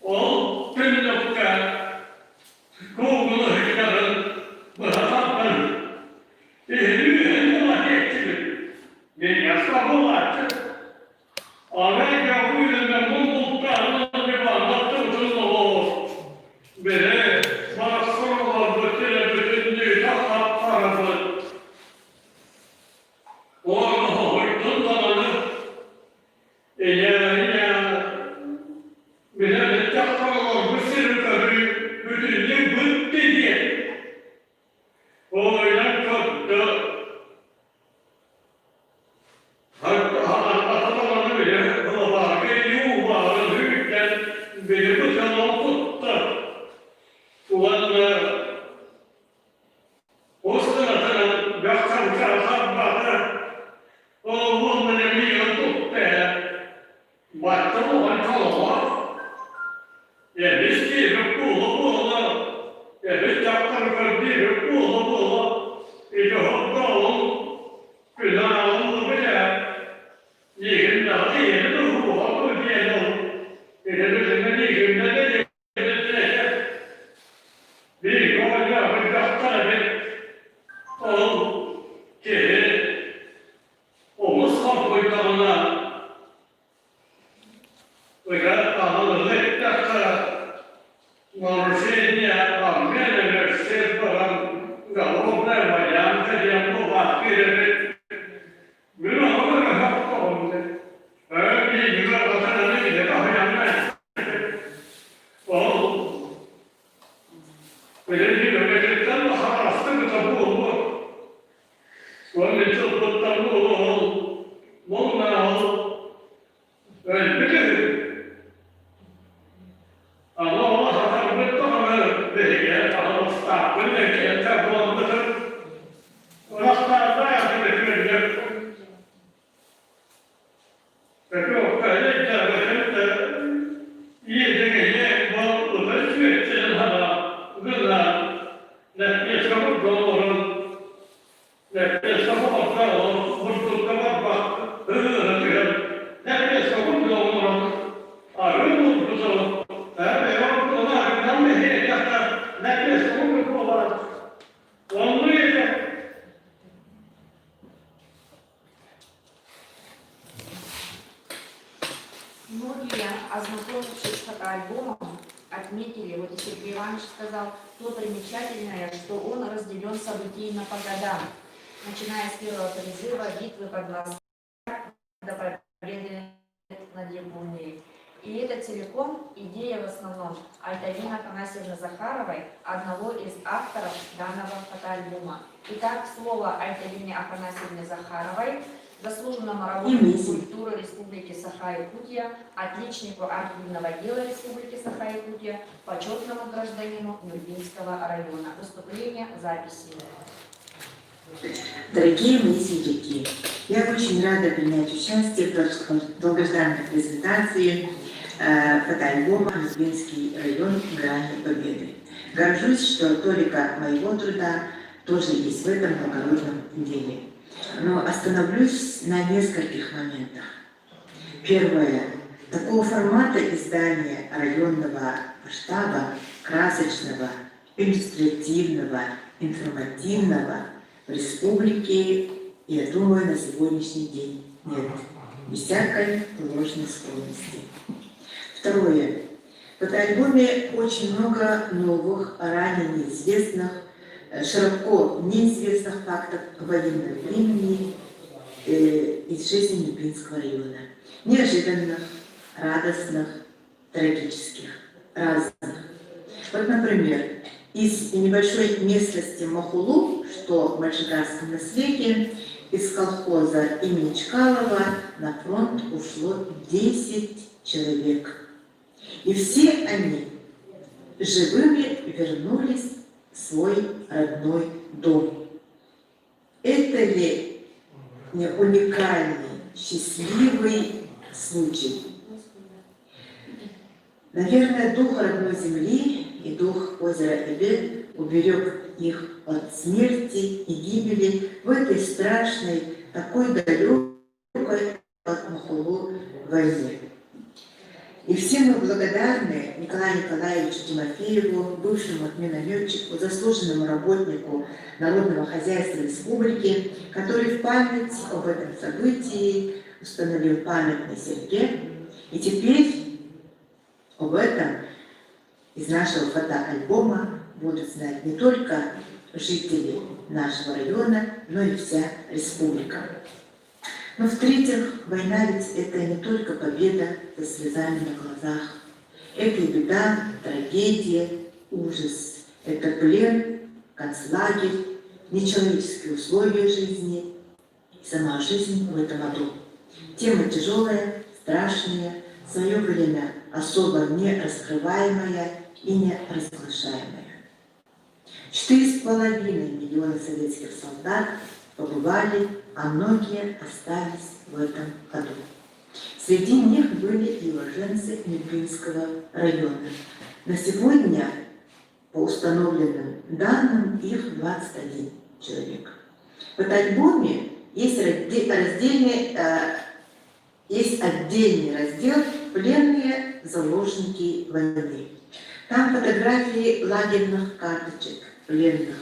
Ол түннүккэ куугуну ыһыктарын быһа тардан иһилүү буола диэччибит. Меня буолааччы. Арай дьоҕу үлэнэн бултаанан дьыбааннаттыбытын олоор. Били барахсан олорбут сирэ бүтүннүүтэ хап-харабыт. Уонна хоһуйдун даҕаны Ийэ-ийэ билэн дьахтар олорбут сирин көрүү бүтүннүү бытты диэн ойон көрдө. Ата били ылабаарга юубаарын үүттэн били бытыалан кутта. Уонна Устунатынан дьахтарга харбата, олоҕун эмиэ тутта, батталаҕын холоҕор, эбис диэбит буола-буола, эбис дьахтаргар диэбит буола-буола, ити хордоолун күнэ аҕыллыбыта, миигин даҕаны ийэни туһуоҕа диэн ол, ити билиҥҥэ миигиннэ да Биир оҕонньор дьахтар эбит, ол киһи олус хоргуйдаҕына ыга аһылыгы эттэххэ нарушение обмена веществ баран голодная валянка диэн бу эбит. Мин оҕо Ол билигин хараастыбыта буолуо. Уонна дьылбыттан ол муҥнаал өлбүт үһү. Аны ол хатарбыт даҕаны биһиги аһылыстаахпын эркиэтэ буолбутун ырахтаардаах үтүөннүк Многие, ознакомившись с фотоальбомом, отметили, вот и Сергей Иванович сказал, то примечательное, что он разделен событийно по годам, начиная с первого призыва, битвы под Москвой до победы над Японией. И это целиком идея в основном Альтавины Афанасьевны Захаровой, одного из авторов данного фотоальбома. Итак, слово Альтавине Афанасьевне Захаровой, заслуженному работнику культуры Республики Саха-Якутия, отличнику архивного дела Республики Саха-Якутия, почетному гражданину Нюрбинского района. Выступление записи. Дорогие мои земляки, я очень рада принять участие в долгожданной презентации фотоальбома «Нюрбинский район. Грани Победы». Горжусь, что толика моего труда тоже есть в этом благородном деле. Но остановлюсь на нескольких моментах. Первое. Такого формата издания районного масштаба, красочного, иллюстративного, информативного в республике, я думаю, на сегодняшний день нет. без всякой ложной скромности. Второе. В фотоальбоме очень много новых, ранее неизвестных, широко неизвестных фактов военного времени из жизни Нюрбинского района. Неожиданных, радостных, трагических, разных. Вот, например, из небольшой местности Махулу, что в Мальчигарском наследии, из колхоза имени Чкалова на фронт ушло 10 человек. И все они живыми вернулись в свой родной дом. Это ли не уникальный, счастливый случай? Наверное, дух родной земли и дух озера Эбель уберег их от смерти и гибели в этой страшной, такой далекой от Махулу войне. И все мы благодарны Николаю Николаевичу Тимофееву, бывшему минометчику, заслуженному работнику народного хозяйства республики, который в память об этом событии установил памятный Серге. И теперь об этом из нашего фотоальбома будут знать не только жители нашего района, но и вся республика. Но в-третьих, война ведь это не только победа со слезами на глазах. Это и беда, трагедия, ужас. Это плен, концлагерь, нечеловеческие условия жизни и сама жизнь в этом аду. Тема тяжелая, страшная, в свое время особо не раскрываемая и не разглашаемая. 4,5 миллиона советских солдат побывали, а многие остались в этом аду. Среди них были и уроженцы Нюрбинского района. На сегодня, по установленным данным, их 21 человек. В альбоме есть отдельный раздел «Пленные заложники войны». Там фотографии лагерных карточек пленных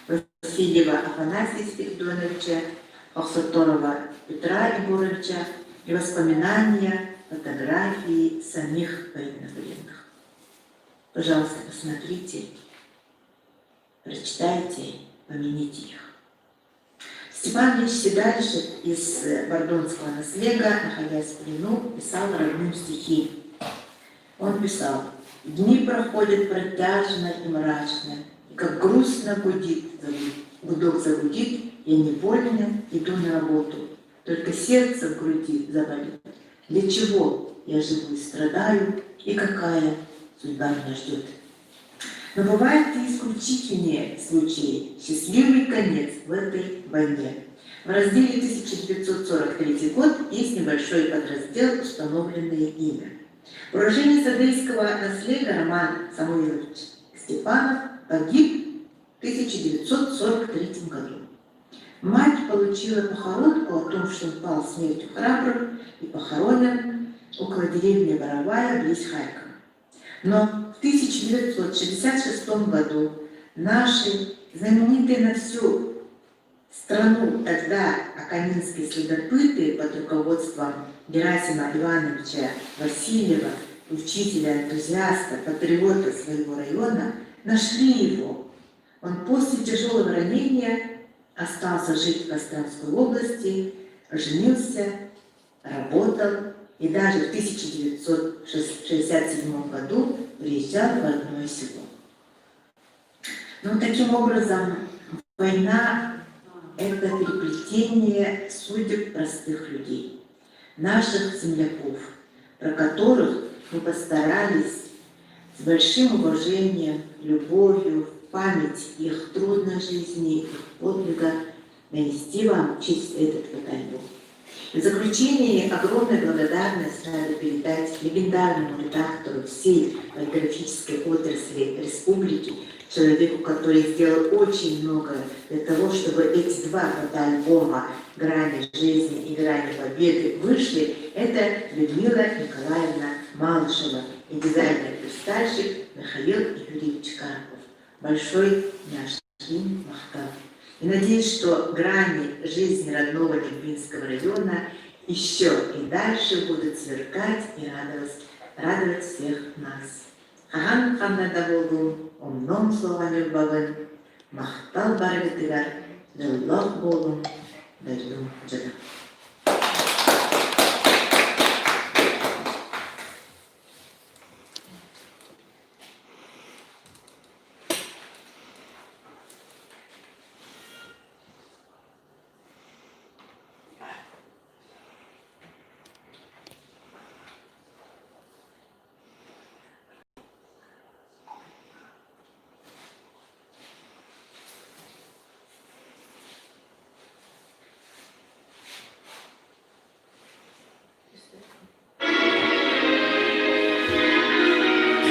Васильева Афанасия Спиридоновича, Охсоторова Петра Егоровича и воспоминания, фотографии самих военнопленных. Пожалуйста, посмотрите, прочитайте, помяните их. Степан Ильич Седальшев из Бордонского наслега, находясь в плену, писал родным стихи. Он писал: «Дни проходят протяжно и мрачно, и как грустно гудит, гудок загудит, я невольно иду на работу, только сердце в груди заболит. Для чего я живу и страдаю, и какая судьба меня ждет?» Но бывают и исключительные случаи, счастливый конец в этой войне. В разделе 1943 год есть небольшой подраздел «Установленное имя». Уроженец Адыгского наслега Роман Самуилович Степанов погиб в 1943 году. Мать получила похоронку о том, что он пал смертью храбрых и похоронен около деревни Боровая, близ Харькова. Но в 1966 году наши знаменитые на всю страну тогда акаминские следопыты под руководством Герасима Ивановича Васильева, учителя, энтузиаста, патриота своего района, нашли его. Он после тяжелого ранения остался жить в Костромской области, женился, работал и даже в 1967 году приезжал в родное село. Ну, таким образом, война – это переплетение судеб простых людей, наших земляков, про которых мы постарались с большим уважением, любовью, в память их трудной жизни, их подвига нанести вам через этот фотоальбом. В заключение огромная благодарность надо передать легендарному редактору всей полиграфической отрасли республики, человеку, который сделал очень многое для того, чтобы эти два фотоальбома «Грани жизни» и «Грани победы» вышли, это Людмила Николаевна Малышева и дизайнер-верстальщик Михаил Юрьевич Карпов. Большой наш им махтал. И надеюсь, что грани жизни родного Нюрбинского района еще и дальше будут сверкать и радовать, радовать всех нас. Хаһан ханна да буоллун, умнуом суоҕа Ньурбабын, махтал барыгытыгар, дьоллоох буолуҥ, дойдум дьоно.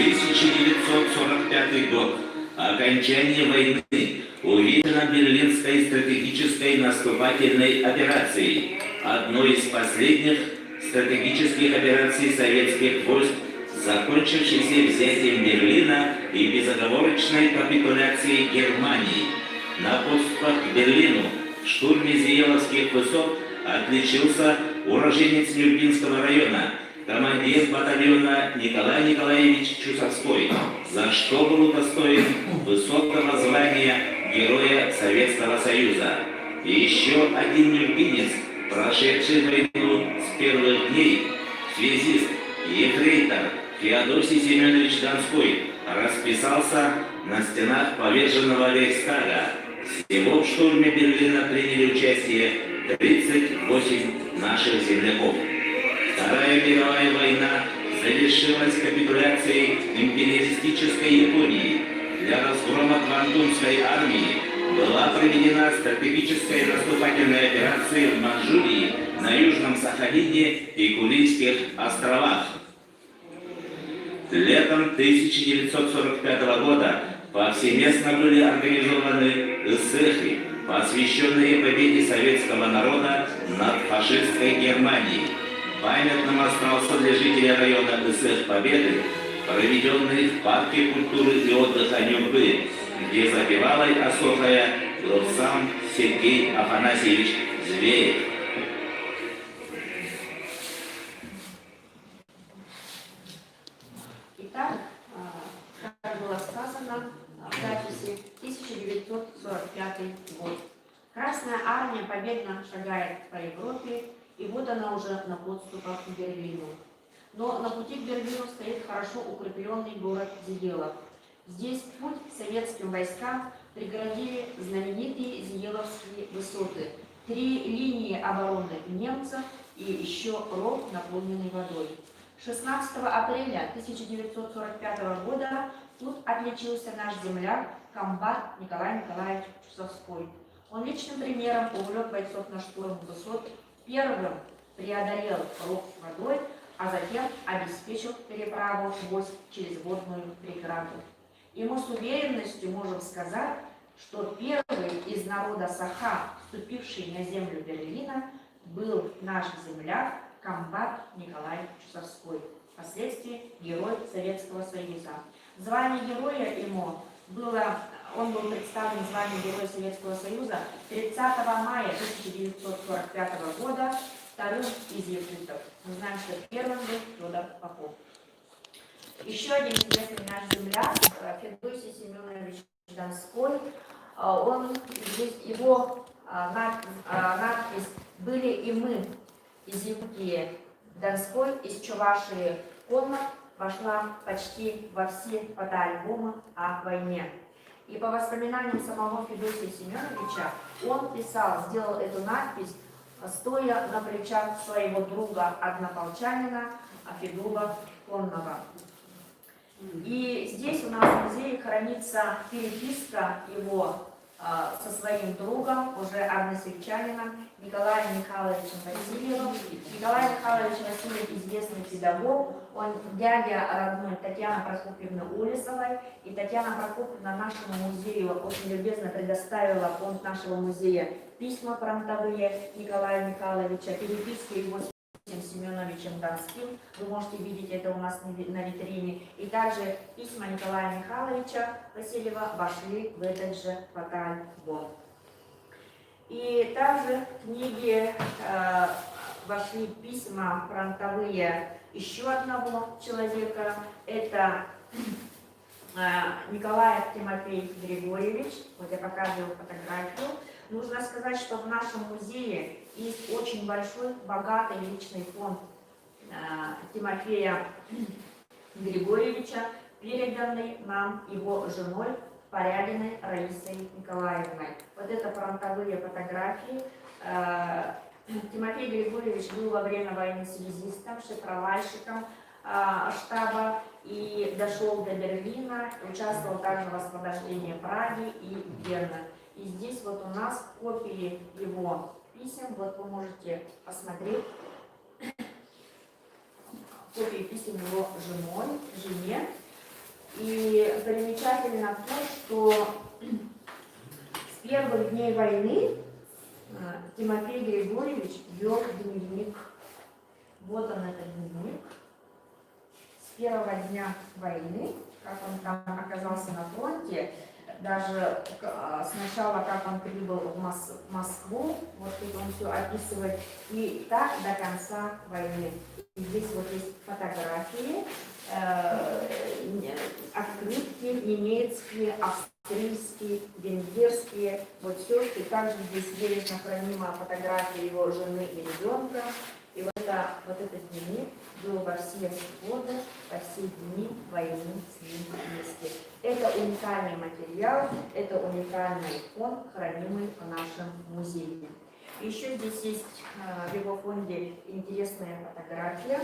1945 год. Окончание войны увидено Берлинской стратегической наступательной операцией, одной из последних стратегических операций советских войск, закончившейся взятием Берлина и безоговорочной капитуляцией Германии. На подступах к Берлину в штурме Зиеловских высот отличился уроженец Нюрбинского района, командир батальона Николай Николаевич Чусовской, за что был удостоен высокого звания Героя Советского Союза. И еще один нюрбинец, прошедший войну с первых дней, связист, ефрейтор Феодосий Семенович Донской расписался на стенах поверженного Рейхстага. Всего в штурме Берлина приняли участие 38 наших земляков. Вторая мировая война завершилась капитуляцией империалистической Японии. Для разгрома Квантунской армии была проведена стратегическая наступательная операция в Манчжурии, на Южном Сахалине и Курильских островах. Летом 1945 года повсеместно были организованы эсэхи, посвященные победе советского народа над фашистской Германией. Памятным остался для жителей района СС Победы, проведенный в парке культуры и отдыха Нюрбы, где запевалой осохая был сам Сергей Афанасьевич Зверев. Итак, как было сказано в записи, 1945 год. Красная армия победно шагает по Европе, и вот она уже на подступах к Берлину. Но на пути к Берлину стоит хорошо укрепленный город Зиелов. Здесь путь советским войскам преградили знаменитые Зиеловские высоты, три линии обороны немцев и еще ров, наполненный водой. 16 апреля 1945 года тут отличился наш земляк, комбат Николай Николаевич Чусовской. Он личным примером увлек бойцов на штурм высот, первым преодолел ров с водой, а затем обеспечил переправу войск через водную преграду. И мы с уверенностью можем сказать, что первый из народа Саха, ступивший на землю Берлина, был наш земляк, комбат Николай Чусовской, впоследствии герой Советского Союза. Звание героя ему было, он был представлен званием Героя Советского Союза 30 мая 1945 года вторым из якутов. Мы знаем, что первым был Федор Попов. Еще один известный наш земляк, Федосий Семенович Донской, он, здесь его надпись «Были и мы из Якутии Донской, из Чувашии Коннов» вошла почти во все фотоальбомы о войне. И по воспоминаниям самого Федосия Семеновича, он писал, сделал эту надпись, стоя на плечах своего друга-однополчанина Федула Коннова. И здесь у нас в музее хранится переписка его со своим другом, уже односельчанином Николаем Михайловичем Васильевым. Николай Михайлович Васильев известный педагог, он дядя родной Татьяны Прокопьевны Улисовой. И Татьяна Прокопьевна нашему музею очень любезно предоставила фонд нашего музея письма фронтовые Николая Михайловича, переписку его с Семеновичем Донским. Вы можете видеть это у нас на витрине. И также письма Николая Михайловича Васильева вошли в этот же фотоальбом. И также книги, вошли письма фронтовые еще одного человека. Это Николаев Тимофей Григорьевич. Вот я показываю фотографию. Нужно сказать, что в нашем музее есть очень большой, богатый личный фонд Тимофея Григорьевича, переданный нам его женой Порядиной Раисой Николаевной. Вот это фронтовые фотографии. Тимофей Григорьевич был во время войны связистом, шифровальщиком штаба и дошел до Берлина, участвовал также в освобождении Праги и Вены. И здесь вот у нас копии его писем, вот вы можете посмотреть копии писем его женой, жене. И примечательно то, что с первых дней войны Тимофей Григорьевич вел дневник. Вот он, этот дневник. С первого дня войны, как он там оказался на фронте, даже сначала, как он прибыл в Москву, вот тут он все описывает, и так до конца войны. И здесь вот есть фотографии, открытки немецкие, австрийские, венгерские, вот все, и также здесь бережно хранима фотография его жены и ребенка. И вот этот дневник был во все годы, во все дни войны с ним вместе. Это уникальный материал, это уникальный фонд, хранимый в нашем музее. Еще здесь есть в его фонде интересная фотография.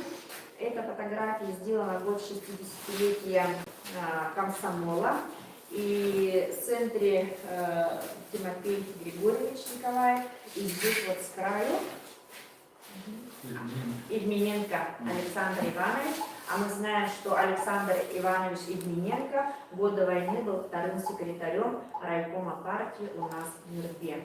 Эта фотография сделана в год 60-летия комсомола. И в центре Тимофей Григорьевич Николаев, и здесь вот с краю Евмененко Александр Иванович. А мы знаем, что Александр Иванович Евмененко в годы войны был вторым секретарем райкома партии у нас в Нюрбе.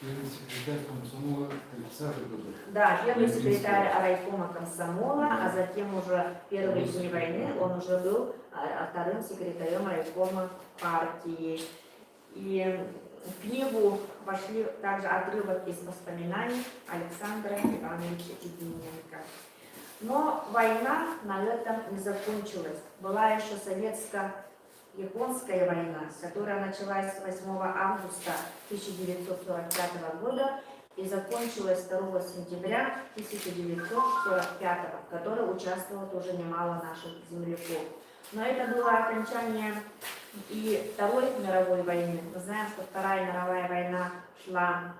Первый секретарь комсомола 30-х годов. Да, первый секретарь райкома комсомола, а затем уже первые дни войны он уже был вторым секретарем райкома партии. И в книгу вошли также отрывок из воспоминаний Александра Ивановича Евмененко. Но война на этом не закончилась. Была еще советско-японская война, которая началась 8 августа 1945 года и закончилась 2 сентября 1945, в которой участвовало тоже немало наших земляков. Но это было окончание и Второй мировой войны. Мы знаем, что Вторая мировая война шла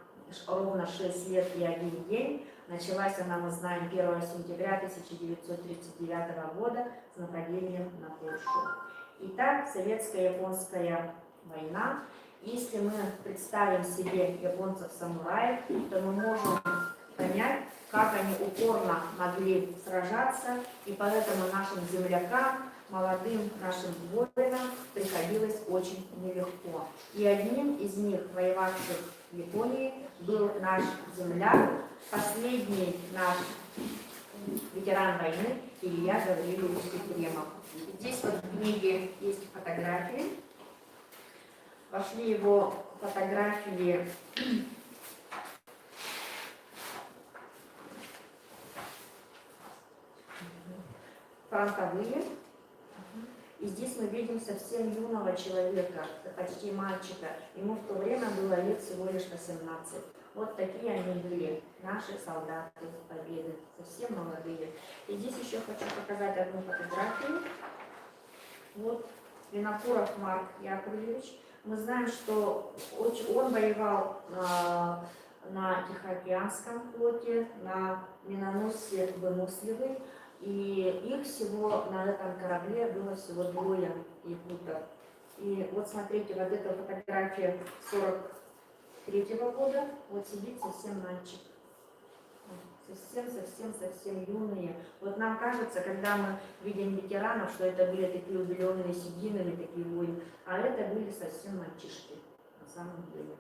ровно 6 лет и 1 день. Началась она, мы знаем, 1 сентября 1939 года с нападением на Польшу. Итак, советско-японская война. Если мы представим себе японцев-самураев, то мы можем понять, как они упорно могли сражаться, и поэтому нашим землякам, молодым нашим воинам приходилось очень нелегко. И одним из них, воевавших в Японии, был наш земляк, последний наш ветеран войны Илья Гаврилович Ефремов. Здесь вот в книге есть фотографии. Вошли его фотографии фронтовые. И здесь мы видим совсем юного человека, почти мальчика. Ему в то время было лет всего лишь 18. Вот такие они были, наши солдаты Победы, совсем молодые. И здесь еще хочу показать одну фотографию. Вот Винокуров Марк Яковлевич. Мы знаем, что он воевал на Тихоокеанском флоте, на миноносце Выносливый. И их всего на этом корабле было всего двое якутов. И вот смотрите, вот эта фотография 43-го года, вот сидит совсем мальчик. Совсем, совсем, совсем юные. Вот нам кажется, когда мы видим ветеранов, что это были такие убеленные сединами, такие воины, а это были совсем мальчишки на самом деле.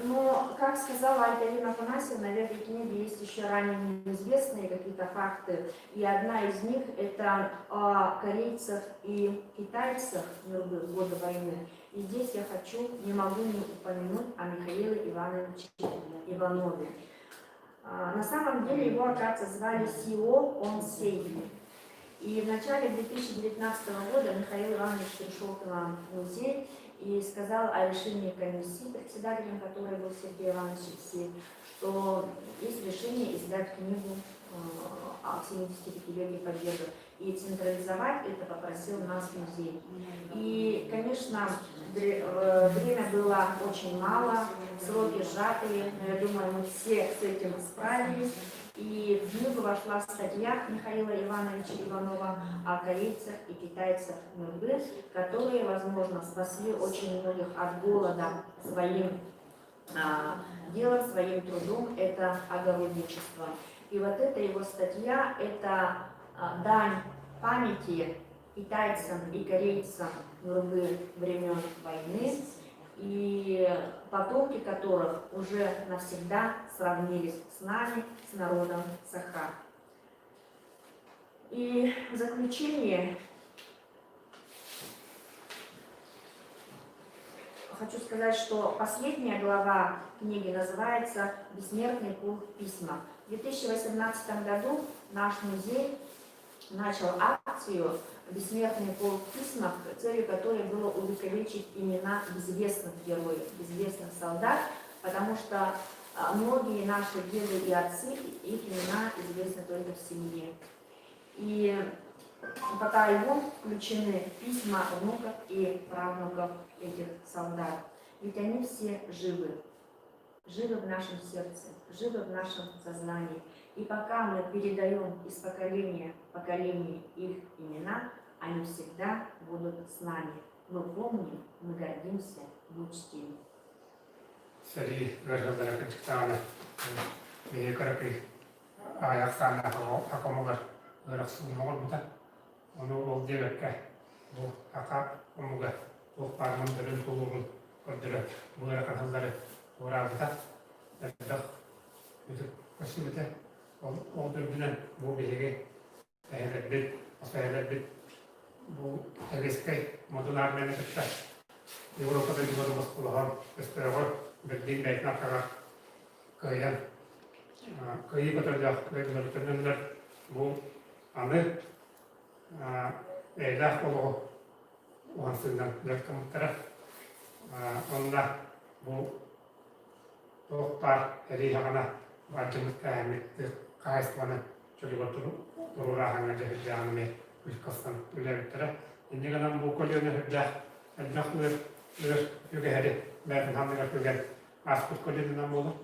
Но, как сказала Альталина Афанасьевна, в этой книге есть еще ранее неизвестные какие-то факты. И одна из них – это о корейцах и китайцах в годы войны. И И здесь я хочу, не могу не упомянуть о Михаиле Ивановиче Иванове. На самом деле его, оказывается, звали Сио Онсей. И в начале 2019 года Михаил Иванович пришел к нам в музей и сказал о решении комиссии, председателем которой был Сергей Иванович Алексеев, что есть решение издать книгу о 75-летии Победы. И централизовать это попросил нас музей. И, конечно, время было очень мало, сроки сжатые, но я думаю, мы все с этим справились. И в книгу вошла статья Михаила Ивановича Иванова о корейцах и китайцах Нюрбы, которые, возможно, спасли очень многих от голода своим делом, своим трудом, это огородничество. И вот эта его статья, это дань памяти китайцам и корейцам Нюрбы времен войны, и потомки которых уже навсегда сравнились с нами, с народом Саха. И в заключение хочу сказать, что последняя глава книги называется «Бессмертный полк письма». В 2018 году наш музей начал акцию «Бессмертный полк письма», целью которой было увековечить имена безвестных героев, безвестных солдат, потому что многие наши деды и отцы, их имена известны только в семье. И в фотоальбом включены письма внуков и правнуков этих солдат. Ведь они все живы. Живы в нашем сердце, живы в нашем сознании. И пока мы передаем из поколения в поколение их имена, они всегда будут с нами. Мы помним, мы гордимся, мы чтим. Сэрии ыарыылара кырдьыктаҕына биһиги кыракый аҕыйах ахсааннаах саха омугар ыар охсууну оҥорбута. Ону ол диэбэккэ бу саха омуга туох баар мындырын тулуурун көрдөрө бу ыарахан сыллары туораабыта. Элбэх үтүк көстүбүтэ. Ол ол үрдүнэн бу биһиги эһэлэрбит, хос эһэлэрбит бу сэбиэскэй модун армияны кытта Европа дойдуларын босхолоһон өстөөҕөр Берлин бэйэтин аркаҕа кыайан кыайыы көтөллөөх дойдулары төннөннөр бу аны эйэлээх олоҕу уһансыынан дьарыктаммыттара. Онно бу туох баар эриэхэҕинэ бардьыммыт кээһэммит хаһаайыстыбаны чөлүгэр туруорааһыҥҥа дьэһирдээҕин эмиэ күлкастан үлэлээбиттэрэ. Инньэ гынан бу көлүөнэ сүрдээх элбэх ыар ыар үгэһэри бэйэтин санныгар күгэн ааспыт көлүөнэнэн буолар.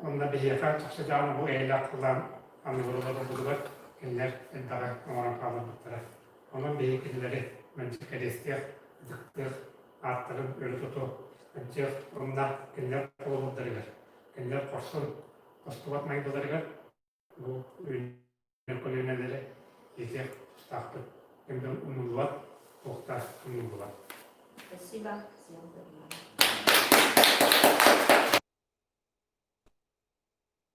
Онно биһиэхэ чахчы даҕаны бу эйэлээх халлаан анныгар олорорбутугар кинилэр элбэҕи оҥорон хаалларбыттара. Онон биһиги кинилэри мэлдьи кэриэстиэх, ытыктыах, ааттарын өрө туту сылдьыах уонна кинилэр холобурдарыгар, кинилэр хорсун тостубат майгыларыгар бу үүнэр көлүөнэлэри иитиэх тустаахпыт. Ким да умнуллубат, туох да умнуллубат. Спасибо всем за внимание.